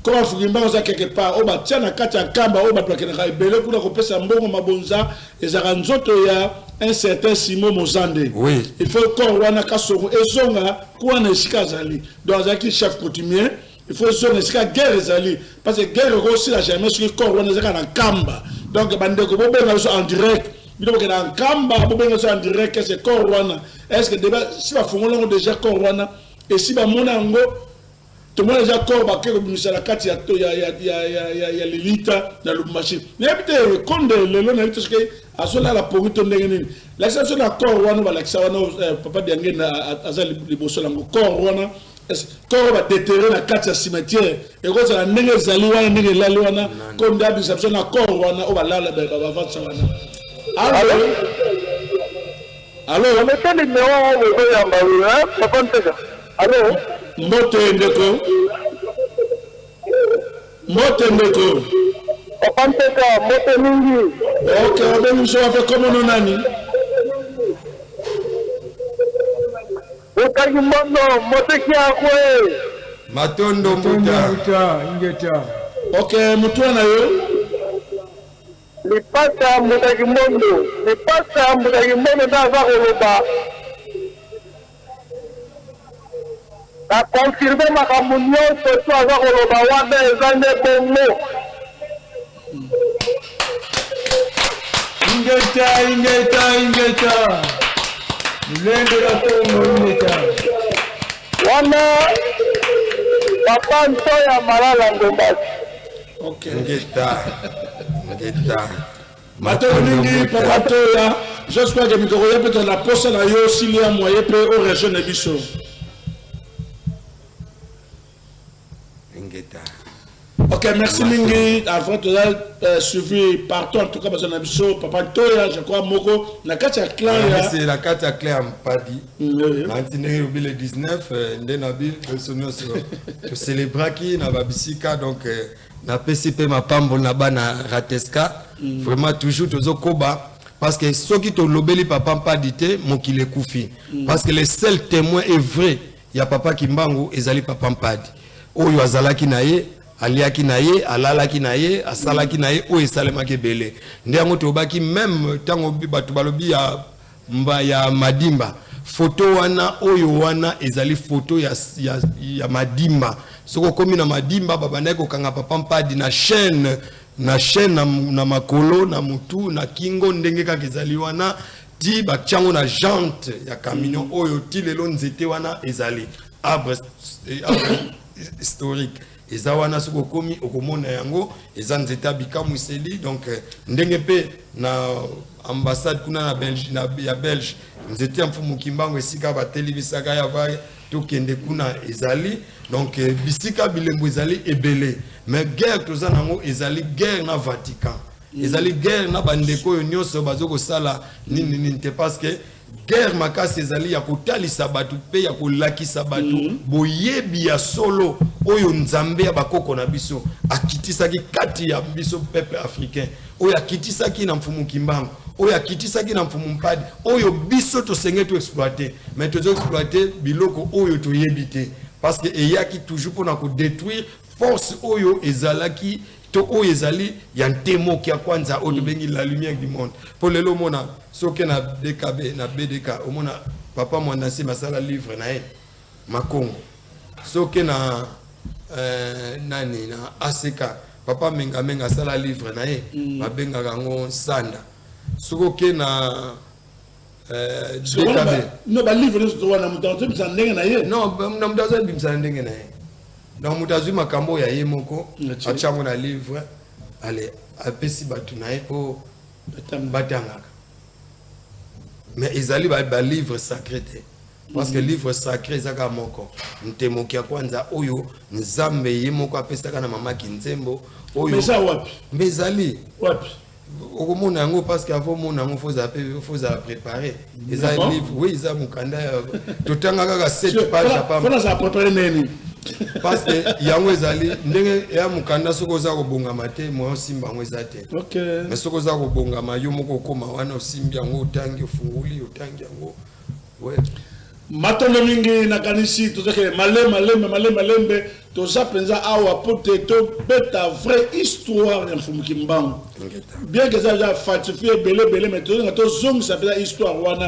Corps Mfumu Kimbangu eza quelque part oyo batia na kati ya Nkamba, oyo bato bakendaka ebele kuna kopesa mbongo mabonza. Ezalaka nzoto ya un certain Simon Mozande. Il faut corps wana kasongo ezonga kuna na esika azali. Donc azalaki chef coutumier. Il faut ezonga esika guerre ezali, parce que guerre ekosila jamais soki corps wana ezalaka na Nkamba. Donc bandeko, bobenga biso en direct. Bino bokenda na Nkamba, bobenga biso en direct. Est-ce corps wana, est ce que débat si bafongola yango déjà, corps wana esi bamona yango? Tomona déjà corps bake kobimisa na kati ya lilita na Lubumbashi. Nayebi te konde lelo, nayebi te soki azolala pongi to ndenge nini. Lakisa biso na corps wana, balakisa wana. Papa Diangenda aza liboso nango. Corps wana, corps badéterrer na kati ya cimetière, ekozala ndenge ezali wana, ndenge elali wana. Konde abimisa biso na corps wana oyo balala bavandisa wana. Allo, allo. Amete numéro oyo ozoyamba, papa Nteka. Allo. Mbote ndeko, mbote ndeko. Papa Nteka, mbote mingi. Ok, obengi biso wape? Komono nani? Okaki mbondo moteki yakwe. Matondo mbuta. Mbuta, ingeta. Ok, mutu na yo. Lipasa mbutaki mbondo, lipasa mbutaki mbondo nde aza koloba. Na confirme makambo nyonso to aza koloba wana, eza nde bongo. Ingeta, ingeta, ingeta. Lulendo na Kongo ingeta. Wana papa Ntoya Malala Ndombasi. Ok. Ngeta. Ngeta. Matondo mingi papa Ntoya. J'espère que mikolo ya mpe na posa na yo osili ya moye mpe o rejoindre biso. Ngeta. Ok, merci mingi. Avant toza suivi partout en tout cas baza na biso papa Ntoya, je crois moko na kati ya clan ya C'est na kati ya clan ya Mpadi. Mm, Na nti ndenge lobi le 19 nde na biso nyonso tocélébraki na babisika donc napesi mpe mapamboli na bana Rateska. Vraiment toujours tozokoba parce que soki tolobeli papa Mpadi te mokili ekufi. Parce que le seul témoin est vrai ya papa Kimbangu ezali papa Mpadi. Oyo azalaki na ye, aliaki na ye, alalaki na ye, asalaki na ye, oyo esalemaki ebele. Nde yango tobaki même ntango bato balobi ya mba ya Madimba. Photo wana oyo wana ezali photo ya Madimba. Soki okomi na Madimba babandaki kokanga papa Mpadi na chaîne, na chaîne na makolo, na mutu, na kingo, ndenge kaka ezali wana ti batiango na jante ya camion oyo ti lelo nzete wana ezali arbre historique. Eza wana soki okomi okomona yango eza nzete ya bikamwiseli. Donc ndenge mpe na ambassade kuna na Belge, na, ya Belge nzete ya Mfumu Kimbangu esika batelemisaka ya va tokende kuna ezali. Donc bisika bilembo ezali ebele, mais guerre toza nango ezali guerre na Vatican, ezali guerre na bandeko oyo nyonso bazo kosala nini nini te, parce que guerre makasi ezali ya kotalisa bato mpe ya kolakisa bato boyebi ya solo oyo Nzambe ya bakoko na biso akitisaki kati ya biso peuple africain, oyo akitisaki na Mfumu Kimbangu, oyo akitisaki na Mfumu Mpadi, oyo biso tosengeli to exploiter, mais tozo exploiter biloko oyo toyebi te, parce que eyaki toujours mpona kodétruire force oyo ezalaki to oyo ezali ya ntemoki ya kwanza oyo tobengi la lumière du monde. Po lelo omona soki na DKB na BDK omona papa Mwanda Nsemi asala livre na ye Makongo, soki na nani na ACK papa Menga Menga asala livre na ye babengaka yango Sanda, soki oke na DKB No balivre nyonso wana moto azobimisa ndenge na ye. Non, na moto azobimisa na ndenge na ye. Donc moto azwi makambo oyo ya ye moko atia yango na livre, ale apesi bato na ye mpo batangaka. Mais ezali balivre sacré te, parce que livre sacré eza kaka moko, ntemoki ya kwanza oyo Nzambe ye moko apesaka na mama Kinzembo oyo. Eza wapi? Mbe ezali wapi? Okomona yango, parce que avant omona yango faut ozala préparé. Eza livre, oui, eza mokanda ya totanga kaka 7 page ya pamba. Fona préparé nini? Parce que yango ezali ndenge ya mokanda, soki oza kobongama te, moyen osimba yango eza te. Mais soki oza kobongama, yo moko okóma wana, osimbi yango, otangi, ofungoli, otangi yango, ouais. Matondo mingi. Nakanisi tozokende malembe malembe malembe malembe. Toza mpenza awa po te tobeta vraie histoire ya Mfumu Kimbangu, bien que eza eza falsifié ebele ebele, mais tozolinga tozongisa mpenza histoire wana.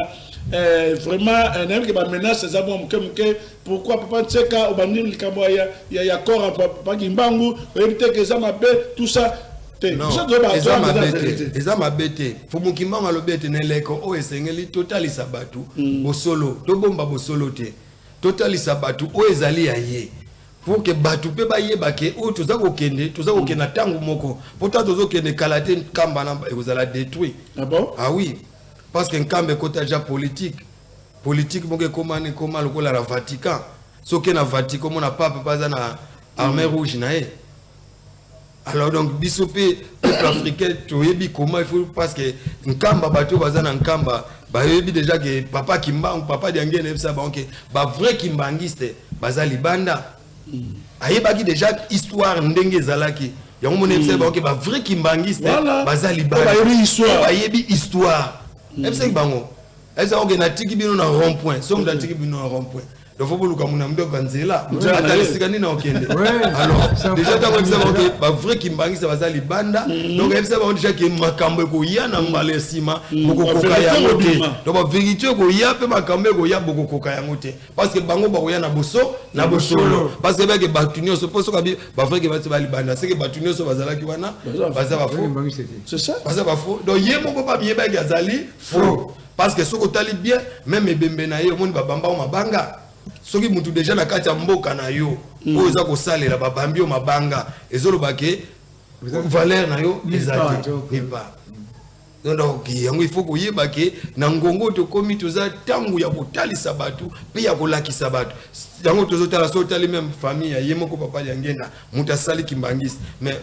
Vraiment nayebi ke bamenace eza mwa moke moke. Pourquoi papa Ntseka obandi likambo ya corps ya papa Kimbangu, oyebi te ke eza mabe, tout ça te? Eza mabe te, eza mabe te. Mfumu Kimbangu alobi ete na eleko oyo esengeli totalisa bato bosolo, tobomba bosolo te, totalisa bato oyo ezali ya ye, pour que bato mpe bayeba ke oyo toza kokende, toza kokende na ntango moko. Mpo ta tozokende kala te, Nkamba na ekozala détruit. Ah bon? Ah oui, parce que Nkamba ekota déjà politique, politique moko ekóma ekóma lokola na Vatican. Soki na Vatican omona pape mpe aza na armée rouge na ye. Alors donc biso mpe peuple africain toyebi comment il faut, parce que Nkamba, bato oyo baza na Nkamba bayebi déjà ke papa Kimbangu, papa Diangienda yebisa bango ke bavrai kimbangiste baza libanda. Ayebaki déjà histoire ndenge ezalaki yango, mona yebisaki bango ke bavrai kimbangiste baza libanda, bayebi histoire. Yebisaki bango, ayebisaki oke natiki bino na rond point. So moto atiki bino na rond point. Donc faut boluka muna mdoka nzela. Nzela na Ata ye. esika nini okende. Ouais. Alors, C'est un déjà ntango ayebisa bango problème. ke bavrai kimbangisa baza libanda, donc ayebisa bango déjà ke makambo ekoya na mbala ya nsima, bokokoka Ba vérité yango te. ekobima. Donc bavérité ekoya mpe makambo ekoya, bokokoka yango te, parce que bango bakoya na boso na bosolo, parce que bake bato nyonso mpo soki abi bavrai kimbangisa ba libanda, seke bato nyonso bazalaki wana baza bafaux. Kimbanguiste te. C'est ça. Baza bafaux. Donc ye moko bamiyebaki azali faux, parce que soki otali bien, même ebembe na ye, omoni babamba yo mabanga. Soki mutu déjà na kati ya mboka na yo oyo eza kosalela, babambi yo mabanga, ezoloba ke valeur na yo Nulle eza part, te. donc. Nulle part. Donc yango il faut koyeba ke na ngongo tokomi, toza ntango ya kotalisa bato mpe ya kolakisa bato yango. Tozotala, so otali même famille ya ye moko papa Liangenda, moto asali kimbangisi, mais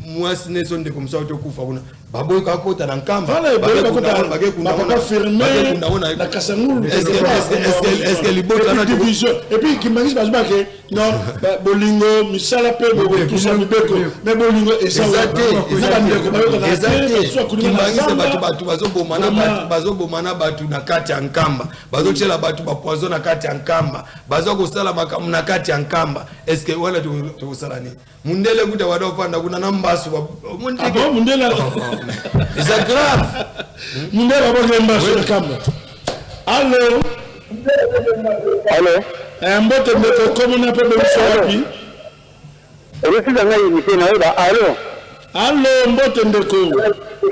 mwasi ne so ndeko mosusu tokufa kuna, baboyi kakota na nkamba. Voilà, ebele Bakekunda bakota- ngo- bakekunda ngo bapapa na- firme bakekunda ngo na- na Kasangulu. Est-ce que libota na- Et puis division. Et puis kimbangisi bazobake non, bolingo misala mpe bokotusa mibeko, mais bolingo eza Eza te, na eza bandeko te, bayokana eza te, te. basusu akulima na Kimbangisa zamba. bato, bato bazobomana, Vraiment. bato bazobomana, bato na kati ya nkamba bazotiela bato bapoison na kati ya nkamba, baza kosala makambo na kati ya nkamba. Est-ce wana tokosala nini? Mundele kuta wada ofanda kuna na mbasu omoni Ah te bon, mundele eza grave. Mundele aboke mbasu na kamba. Allo? Allo? Mbote ndeko, komona mpe bobiso wapi? Okosisa ngai émission nayoba. Allo? Allo, mbote ndeko.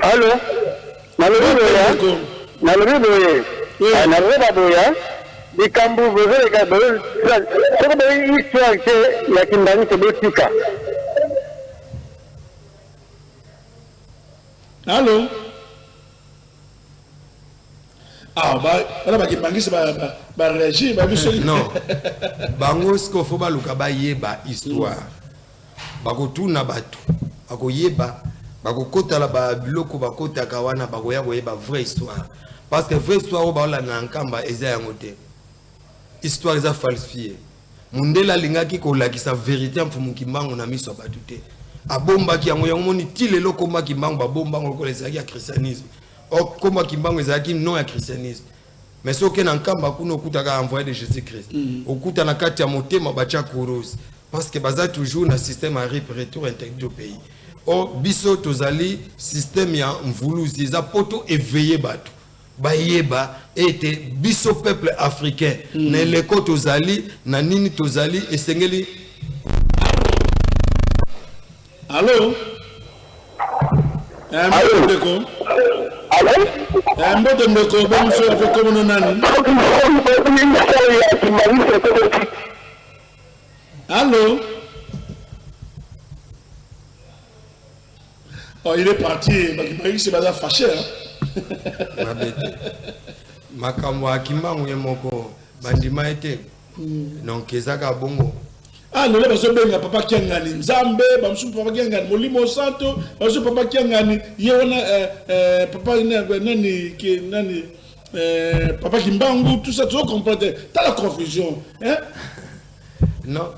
Allo, nalobi Mbote boye. ndeko. Nalobi boye. Oui. Ah, naloba boye, likambo bozoleka, soki boyi histoire te ya kimbanguiste, botika. Allo? Ah, bana bakimbangisi baréagir babiso. Non, bango sikoyo faut baluka bayeba histoire. Bakotuna bato, bakoyeba, bakokotala babiloko bakotaka wana, bakoya koyeba vraie histoire, parce que vraie histoire oyo baolanda na nkamba eza yango te. Histoire eza falsifié. Mundele alingaki kolakisa vérité ya mfumu Kimbangu na miso ya bato te, abombaki yango. Yango moni ti lelo komba Kimbangu babombango lokola ezalaki ya christianisme. Or komba Kimbangu ezalaki nom ya christianisme, mais soki oke na nkamba kuna, okutaka envoyé de Jésus Christ, okuta na kati ya motema batya kurose, parce que baza toujours na système ya rip, retour interdit au pays. Or biso tozali système ya mvuluzi, eza po to éveiller bato bayeba ete biso peuple africain na eleko tozali na nini, tozali esengeli. Allo? Mbote ndeko. Allo? Mbote ndeko, bobiso wapi, komona nani? Allo? Oh, il est parti. Bakimbangisi baza fâché, hein? Mabe te, makambo ya Kimbangu ye moko bandima ye te, donc eza kaka bongo. Ah, lelo bazobenga papa Kiangani nzambe, bamosusu papa Kiangani molimo santo, bamosusu papa Kiangani ye wana, papa nani, nani, papa Kimbangu, tout ça tozocomprendre te. Tala confusion, hein? Non,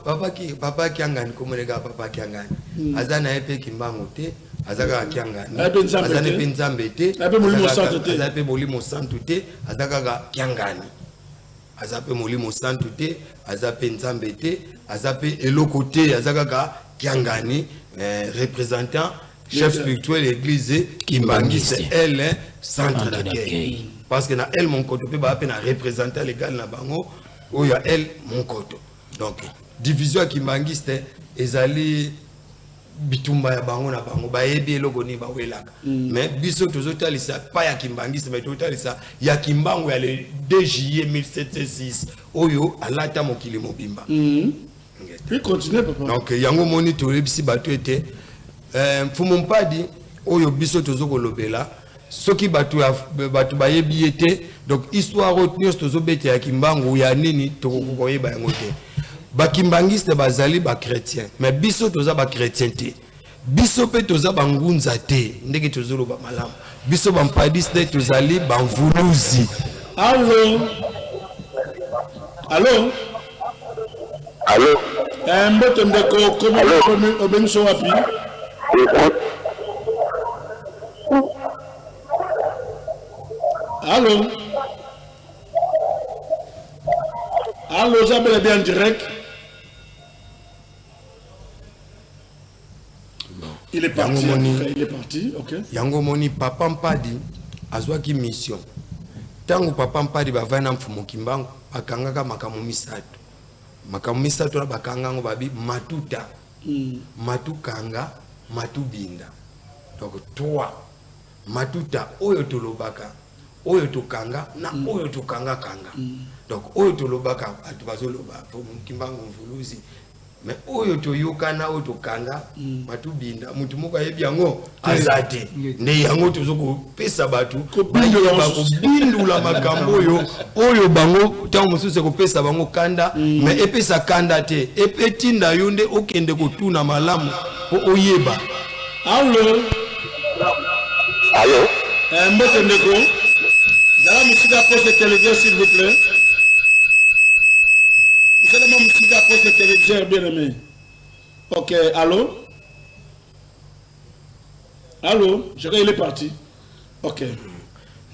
papa Kiangani komoneka papa Kiangani aza na ye mpe Kimbangu te, aza kaka Kiangani. Aza mpe Nzambe Aza te. mpe nzambe te. Aza mpe Molimo Aza Santo te. Aza mpe molimo santu te, aza kaka Kiangani. Aza mpe molimo santu te, aza mpe nzambe te, aza mpe eloko te, aza kaka Kiangani, représentant chef spirituel église kimbangiste el centre Centre d'accueil, d'accueil. parce que na el Monkoto mpe baa mpe na représentant légal na bango oyo ya el Monkoto. Donc division ya kimbangiste ezali bitumba ya bango na bango, bayebi eloko nini bawelaka. Mais biso tozotalisa pa ya kimbangiste, mais tozotalisa ya Kimbangu ya le 2 juillet 1706 oyo alata mokili mobimba. Puis continue, papa. Donc yango moni toyebisi bato ete mfumu mpadi oyo biso tozokolobela, soki bato bato bayebi ye te, donc histoire oyo nyonso tozobeta ya Kimbangu ya nini, tokoki koyeba yango te. Bakimbangiste bazali bachrétien, mais biso toza bachrétien te, biso mpe toza bangunza te. Ndenge tozoloba malamu, biso bampadiste tozali bamvuluzi. Allo, allo? Allo? Mbote ndeko, komona obengi so wapi? Allo? Allo, oza bel et bien en direct. Il est parti, en tout cas, il est parti, ok. Yango omoni papa Mpadi azwaki mission. Ntango papa Mpadi bavandi na Mfumu Kimbangu, bakangaka makambo misato. Makambo misato wana bakanga yango babi matuta, matukanga, matubinda. Donc trois matuta oyo tolobaka, oyo tokanga na oyo tokanga kanga. Donc oyo tolobaka bato bazoloba Mfumu Kimbangu mvuluzi, mais oyo toyokana, oyo tokanga, matubinda, mutu moko ayebi yango aza te. Nde yango tozo kopesa bato Kobindula bayeba mosusu. kobindula makambo oyo, oyo bango ntango mosusu ekopesa bango kanda, mais epesa kanda te, etinda yo nde okende kotuna malamu mpo oyeba. Allo. Allo. Mbote ndeko. Zala mosika poste téléviseur, s'il vous plaît. Zala mosika poste téléviseur, bien aimé. Ok, allo. Allo, je crois qu'il est parti. Ok.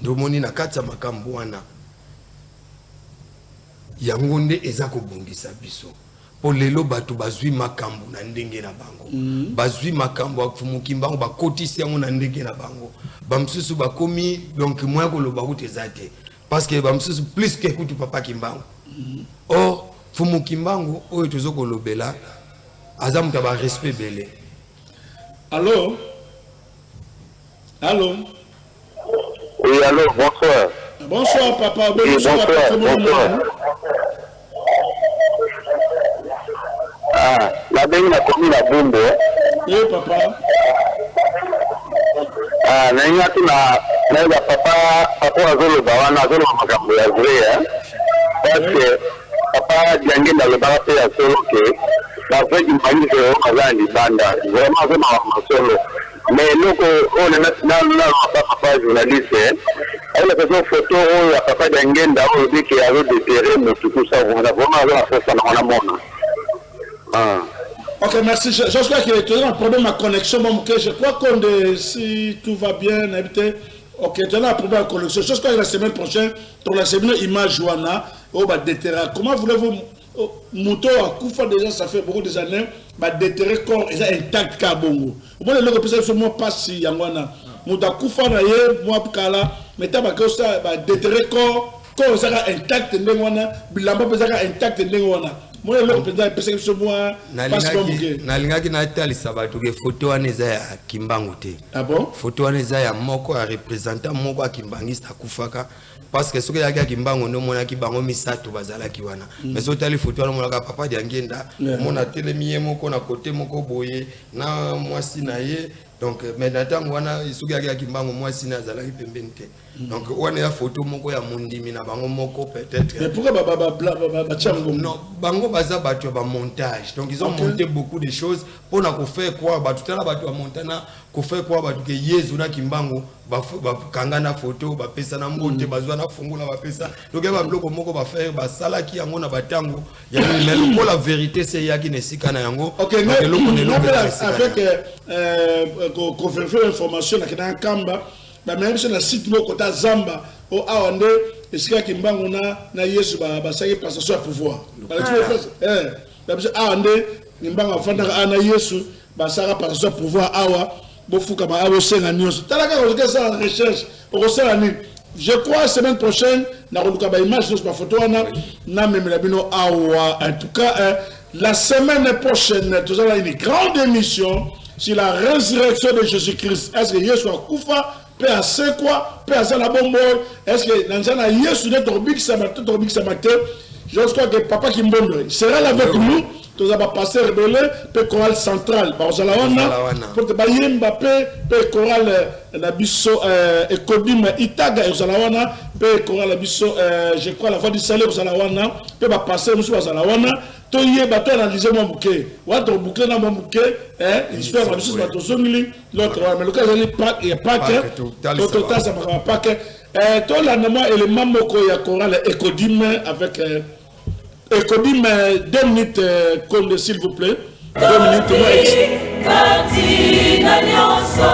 Ndomoni na kati ya makambo wana, yango nde eza kobongisa biso, mpo lelo bato bazwi makambo na ndenge na bango. Bazwi makambo ya Mfumu Kimbangu, bakotisi yango na ndenge na bango. Bamosusu bakomi, donc moya koloba kutu eza te, parce que bamosusu plus que kutu papa Kimbangu. Or Mfumu Kimbangu oyo tozo kolobela aza moto ya barespect ebele. Allo. Allo. Oui, allô, bonsoir. Bonsoir papa, Oui, bonsoir, bonsoir, papa. Bonsoir. Ah, nabengi nakomi na Bumbu. Oui papa. Ah, nalingi natuna, nayeba papa, papa azoloba wana, azoloba makambo ya vrai, hein? Parce que papa Diangenda alobaka mpe ya solo ke bavrai kimbanguiste oyo baza na libanda, vraiment aza makambo ya solo. Mais eloko oyo naloba, papa journaliste, ayelaka so photo oyo ya papa Diangenda oyo olobi ke azodéterrer motu, tout ça, vraiment aza na posa nango namona. Ah. Ok, merci. J'espère que tu as un problème à connexion. Bon, ok, je crois qu'on est, si tout va bien, invité. Ok, tu as un problème à connexion. J'espère que la semaine prochaine, tu la semaine image wana, oh, bah, déterrer. Comment voulez-vous, oh, moto akufa déjà, ça fait beaucoup des années, bah, déterrer corps, et intact ka bongo. Au moins, le pesa moi pas si yango wana. Moto akufa na ye, moi kala, mais ta ba ça, bah, déterrer corps, corps ezaka intact ndenge wana, bilamba mpe ezaka intact ndenge wana. Moi eloko mpenza epesaki biso mwa pasi mwa moke. Nalingaki natalisa bato ke foto wana eza ya Kimbangu te. Ah bon? Foto wana eza ya moko ya représentant moko ya kimbangiste akufaka, parce que soki ezalaki ya Kimbangu nde omonaki bango misato bazalaki wana. Mais soki otali foto wana, omonaka papa Diangenda, omona atelemi ye moko na kote moko boye na mwasi na ye. Donc mais na ntango wana, soki ezalaki ya Kimbangu, mwasi na azalaki pembeni te. Donc wana eza foto moko ya mondimi na bango moko peut-être. Mais pourquoi batia yango? Non, bango baza bato ya bamontage. Donc ils ont monté beaucoup de choses mpona kofaire croire bato, tala bato ya montana, kofaire croire bato ke Yezu na Kimbangu bakanga na foto, bapesa na mbote, bazwa na fungola, bapesa. Donc ya babiloko moko bafaire basalaki yango na batango ya nini, mais lokola vérité se eyaki na esika na yango. Ok, donc eloko na eloko eza na esika na avec yango. Confirmer information, nakendaka Nkamba, bamemi biso na site moko kota zamba o awa nde esika Kimbangu na Yesu basalaki passation ya pouvoir. Balakisi biso place, ba biso awa nde Kimbangu afandaka awa na Yesu, basalaka passation ya pouvoir awa, bofukama awa, bosenga nyonso. Tala kaka, ozoki asala recherche, okosala nini? Je crois semaine prochaine nakoluka baimage nyonso, bafoto wana, namemela bino awa. En tout cas, la semaine prochaine tozala une grande émission sur la résurrection de Jésus-Christ. Est-ce que Yesu akufa mpe asekwa mpe aza na bomoi? Est ce que na nzela na Yesu nde tokobikisama te, tokobikisama te? Je crois que papa Kimbondo sera là avec nous. Toza bapasteur ebele mpe chorale centrale bakozala wana wana. po te bayemba mpe chorale na biso Ekodime Itaga ekozala wana, mpe chorale na biso, je crois, La Voix du Salut ekozala wana, mpe bapasteur mosusu bazala wana. Toyeba, toanalyse mwa moke wana, tokoboucle na mwa moke histoire na biso. Bato tozongili l'autre wana, mais lokola ezali ya Pâques, Pâques, totalisa totalisa makambo ya Pâques. Tolanda mwa élément moko ya chorale Ekodime avec Ekodime, 2 minutes, Konde, s'il vous plaît, 2 minutes, mwa Kati na nyonso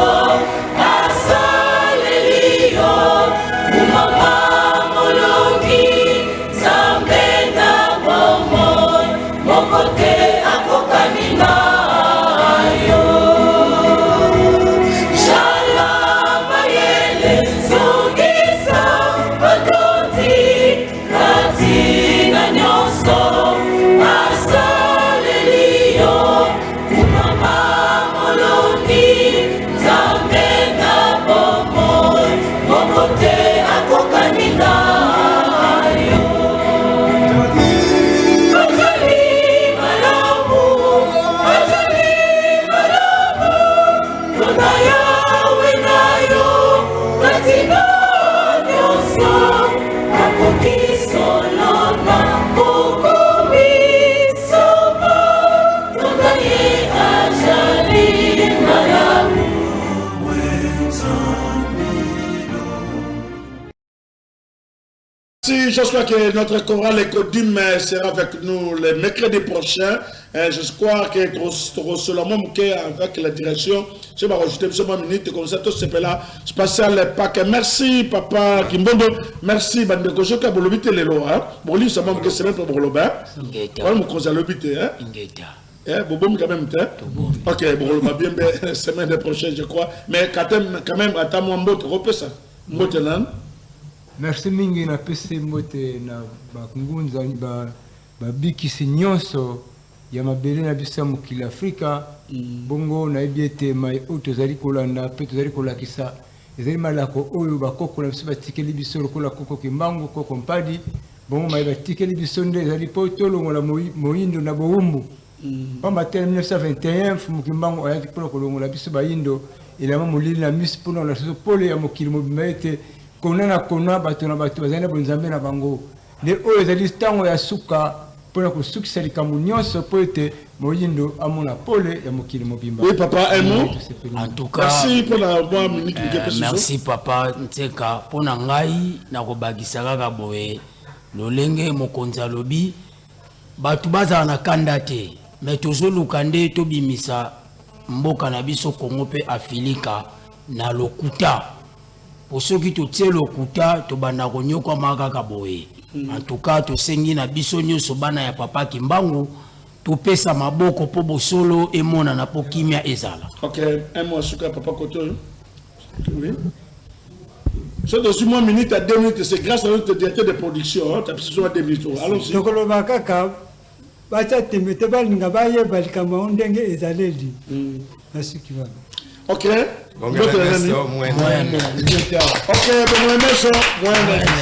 asaleli yo, kumama molongi, Nzambe na bomoi. Merci, j'espère que notre chorale Ecodim sera avec nous le mercredi prochain. Je crois que seulement avec la direction, je vais rajouter une minute comme ça, tout ce là spatial Pâques. Merci papa Kimbondo, merci Bandeko Joka Bolobite lelo hein. Boli ça manque semaine pour Boloba. Voilà mon conseil lobite hein. Eh, Bobomi quand même, hein? Ok, bon, bien, bien, semaine prochaine, je crois. Mais quand même, attends, moi, mbote, repère ça. Mbote, nan. Merci mingi na pesi mbote na bakungunza babikisi nyonso ya mabele na biso ya mokili Afrika. Bongo nayebi ete mai oyo tozali kolanda mpe tozali kolakisa ezali malako oyo bakoko na biso batikeli biso lokola koko Kimbangu, koko Mpadi. Bongo mai batikeli biso nde ezali mpo tolongola moyindo na bowumbu. Pamba te na 1921 Mfumu Kimbangu ayaki mpona kolongola biso bayindo elamba molili na miso mpona kolakisa biso pole ya mokili mobimba ete kona na kona bato na bato bazali na bonzambe na bango. Nde oyo ezali ntango ya suka mpona kosukisa likambo nyonso mpo ete moyindo amona pole ya mokili mobimba. Oui papa, un mot. En tout cas, merci pour la moi minute merci papa Ntseka mpona ngai nakobakisa kaka boye lolenge mokonzi alobi bato bazala na kanda te, mais tozoluka nde tobimisa mboka na biso Congo mpe Afilika na lokuta. Po soki totie lokuta tobanda konyokwama kaka boye. En tout cas tosengi na biso nyonso bana ya papa Kimbangu topesa maboko po bosolo emonana po kimia ezala. Ok, un mot suka papa Koto. Oui. So tosi moi minute à 2 minutes, c'est grâce à notre directeur de production, hein, t'as besoin de 2 minutes. Allons-y. Tokoloba kaka batia tembe te balinga bayeba likambo yango ndenge ezaleli. Nasuki wana. Ok. Ok, bongo mwene.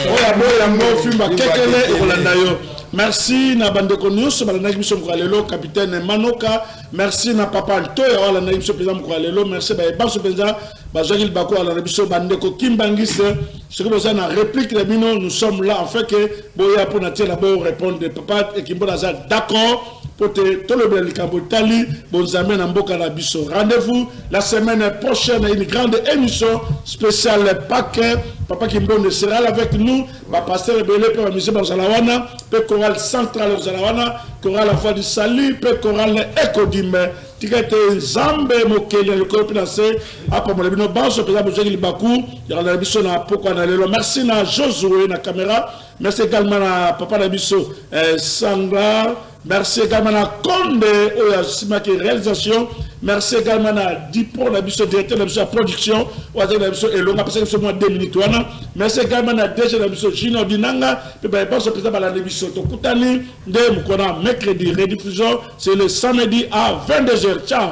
Oya boya ngo fimba kekele ekolanda yo. Merci na bandeko nyonso balandaki biso mokolo lelo, capitaine Manoka. Merci na papa Ntoya oyo alandaki biso mpenza mokolo lelo. Merci baye banso mpenza bazwaki libaku alanda biso bandeko Kimbangiste. Soki boza na réplique na bino, nous sommes là en fait que boya mpo na tiela bo répondre. Papa Kimbola aza d'accord pour te tolobela likambo etali bonzambe na mboka na biso. Rendez-vous la semaine prochaine, une grande émission spéciale Pâques. Papa Kimbondo sera là avec nous. Ba pasteur ebele pe ba musée bazala wana, pe chorale centrale bazala wana, chorale la voix du salut, pe chorale Ecodim. Tika ete Nzambe mokeli ya likolo mpe na se apambola bino banso mpenza bozwaki libaku ya kolanda biso na pokwa na lelo. Merci na Josué na caméra, merci également na papa na biso Sangla, merci également na Konde oyo asimaki réalisation, merci également na Dipo na biso directeur na biso ya production oyo azalaki na biso elonga apesaki biso mwa 2 minutes wana, merci également na DG na biso Junior Dinanga mpe baye banso mpenza balandi biso. Tokutani nde mokolo na mercredi, rediffusion c'est le samedi à 22h. Ciao.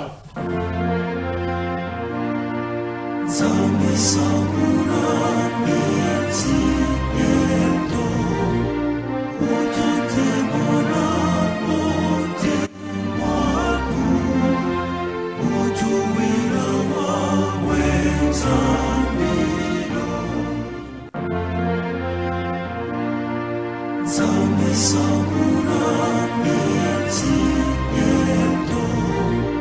Zombie, zombie.